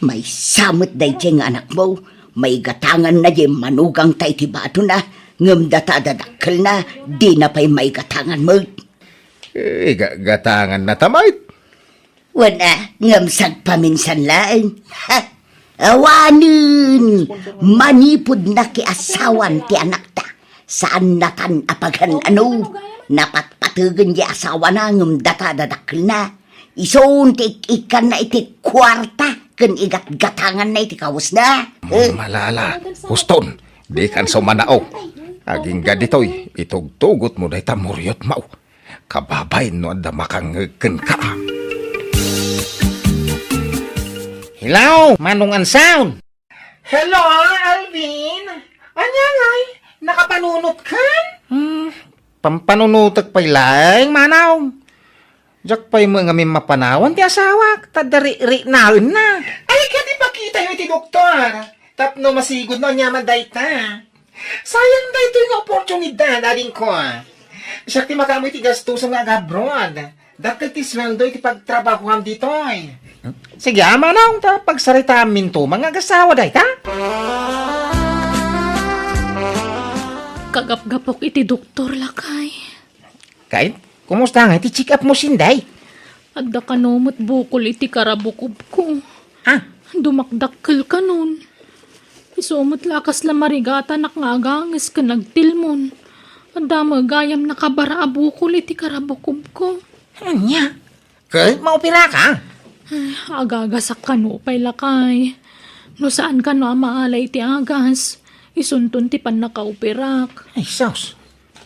Maysa met daydiay nga anakmo. Maigatanganna diay manugangta iti badona, ngem data a dadakkelna, dina pay maigatangan met. Eh, iga-, gatanganna ta met. Wen a, ngem sagpaminsan laeng. Ha? Awanen, manipud nakiasawan ti anakta. Saannatan a pagan-ano, napatpategen ti asawana ngem data a dadakkelna. Isun ti ik-ikkanna iti kuarta ken igatgatanganna iti kawesna. Eh? Malala, huston, dikan sumanao. Agingga ditoy, itugtugotmo dayta muriotmo. Kababain no adda makangngeg kenka. Hello, Manong Ansaon. Hello, Alvin. Ania ngay? Nakapanunotkan? Hmm, pampanunotek pay laeng, Manong. Diak pay met ngamin mapanawan ti asawak, ta adda ri-, riknaenna. Ay, ket ipakitayo iti doktor. Tapno masigud no aniaman dayta. Sayang daytoy nga oportunidad, adingko. Siak ti makaammo iti gastusom nga agabroad. Dakkel ti sueldo iti pagtrabahuam ditoy. Sige, a, Manong, ta pagsaritaamminto, mangagasawa dayta? Kagapgapok iti doktor, lakay. Kay, kumusta ngay ti check-up mo, Sinday? Adda kano met bukol iti karabukobko. Ah? Dumakdakkel kanon. Isu met la a kasla marigatanak nga aganges ken agtilmon. Adda met gayam nakabara a bukol iti karabukobko. Ania? Ket maoperaka? Ay, agagasak kano pay, lakay. No saan kano a maala iti agas, isunton ti pannakaoperak. Ay, sus.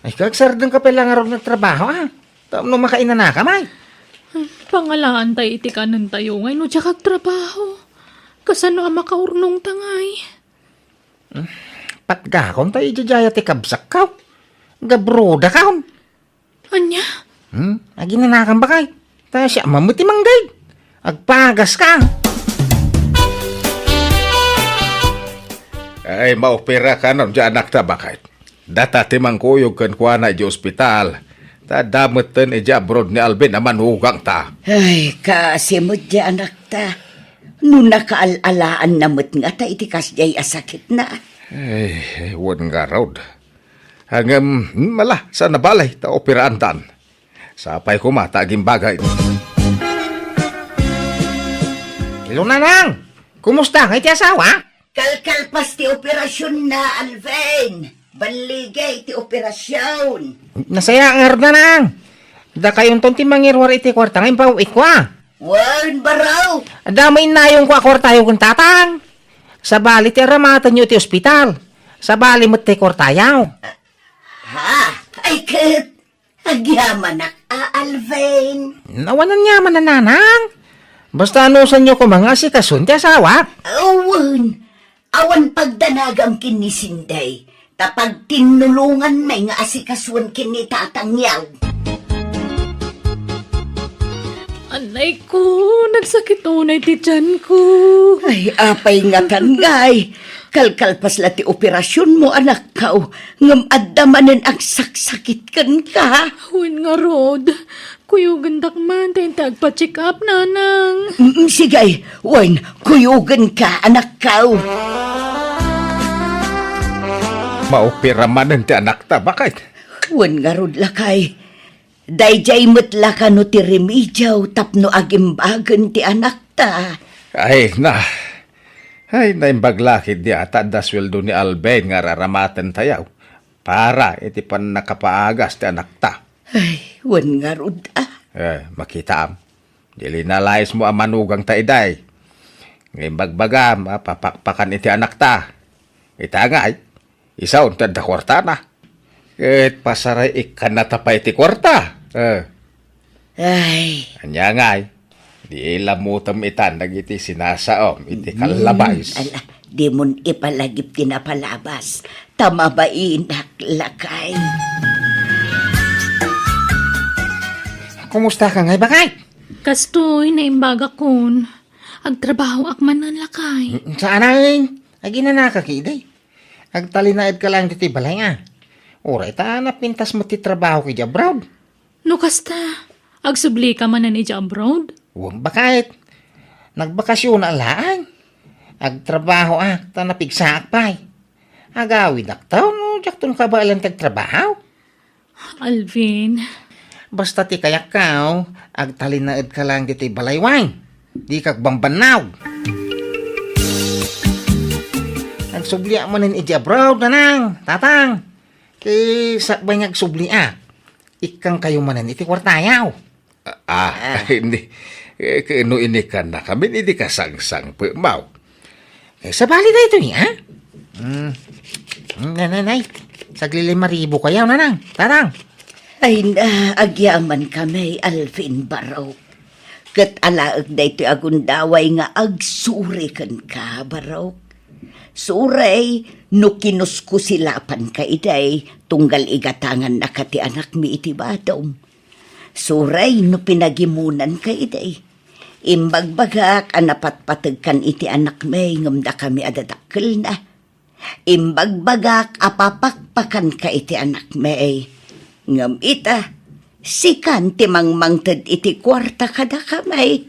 Ay, kagsardengka pay la ngarud nga trabaho, a? Tapno makainanaka, may. Pangalaantay iti kanentayo ngay no diak agtrabaho. Kasano a makaurnongta ngay? Hmm, patgakon ta idiay dayta ti kabsakko. Gabrodakon. Ania? Hmm? Aginanakam, bakay? Ta siak man met ti manggay. Agpagaska. Ay, maoperaka no diay anakta, bakay? Data ti mangkuyog kenkuana idiay ospital. Ta adda metten idiay abroad ni Alvin a manugangta. Ay, kaasi met diay anakta. No nakaal-alaanna met ngata iti kasdiay a sakitna. Ay, wen ngarud. Ngem, hmm, ala, saan a bale, ta operaantan. Sapay koma ta agimbagay. Hello, Nanang! Kumusta ngay ti asawa? Kalkalpas ti operasyon na, Alvin. Balligay ti operasyon. Nasayaat ngarud, Nanang. Dakayonton ti mangiruar iti kuarta nga impaw-itko, a. Wen, baro. Adda mainayon ko a kuartayo ken tatang. Sabali ti aramatenyo iti ospital. Sabali met ti kuartayo. Ha? Ay, ket agyamanak a, Alvin. Awan aniaman a, Nanang. Basta anusanyo koma nga asikason ti asawak. Awan. Awan pagdanagam ken ni Sinday, ta pagtinnulonganmi nga asikasuen ken ni tatangyo. Anay ko, nagsakit unay ti tiyan ko. Ay, apay ngatan, ngay? Kalkalpas la ti operasyonmo, anakko, ngem adda manen agsaksakit kenka. Wen ngarud, kuyogendak man ta inta agpa-check up, Nanang. Mm, sige, wen, kuyogenka, anakko. Maopera manen ti anakta, bakay? Wen ngarud, lakay. Daydiay met la kano ti remedyo tapno agimbagen ti anakta. Ay, na. Ay, naimbag la ketdi a ta adda sueldo ni Alvin nga aramatentayo para iti pannakapaagas ti anakta. Ay, wen ngarud, a. Eh, makitaam. Di linalaismo a manugangta idiay. Nga imbagbagam a papakpakan iti anakta. Ita ngay, isaon ti adda kuartana. Ket pasaray ikkannata pay ti kuarta. Eh. Ay. Ania ngay, di ilamutem itan dagiti sinasaom iti Mm, kallabais. Ala, dimon ipalagip ti napalabas, ta mabainak, lakay. Kumusta ka ngay, bakay? Kastoy, naimbagakon. Agtrabahoak manen, lakay. Mm, saan ay? Aginanaka ketdi. Agtalinaedka laeng ditoy balay, a. Uray ta napintas met ti trabahok idiay abroad. No kasta, agsublika manen idiay abroad? Wen, bakay. Nagbakasyonak laeng. Agtrabahoak ta napigsaak pay. Agawidak ta no diakton kabaelan ti agtrabaho. Alvin. Basta ti kayatko, agtalinaedka laeng ditoy balay, wen. Dika agbambannaw. Agsubliak manen idiay abroad, Nanang, Tatang. Ket sakbay nga agsubliak, ikkankayo manen iti kuartayo. Ah, ah, hindi. Eh, ket no inikannakamin, idi kasangsangpetmo. Eh, sabali daytoy, ha? Hmm. Hmm, nay, nay, nay. Saglilima ribu kayo, Nanang, Tatang. Ay na, agyamankami, Alvin, barok. Ket alaek daytoy a gundaway nga agsuri kenka, barok. Suray no kinuskusilapanka idiay, tunggal igatangannaka ti anakmi iti badom. Suray no pinagimonanka idiay. Imbagbagak a napatpategkan iti anakmi ngem dakami a dadakkelna. Imbagbagak a papakpakanka iti anakmi. Ngem ita, sikan ti mangmangted iti kuarta kadakami.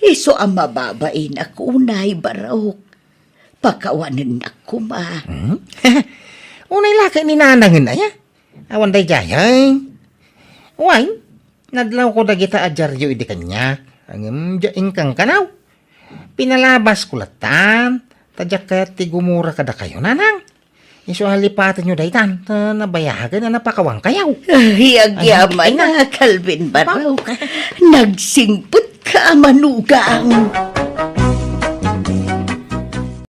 Isu a mababainak unay, barok. Pakawanennak koma. Hmm? Unay la ket ni Nanangen aya? Awan daydiay, ay. Wen, nadlawko dagita a diario idi kaniak. Ngem, diak inkankanaw. Pinalabasko lattan, ta diak kayat ti gumura kadakayo, Nanang. Isu a lipatenyo daytan, ta nabayagen a napakawankayo. Ay, agyamanak, Alvin, barok. Nagsingpetka a manugang.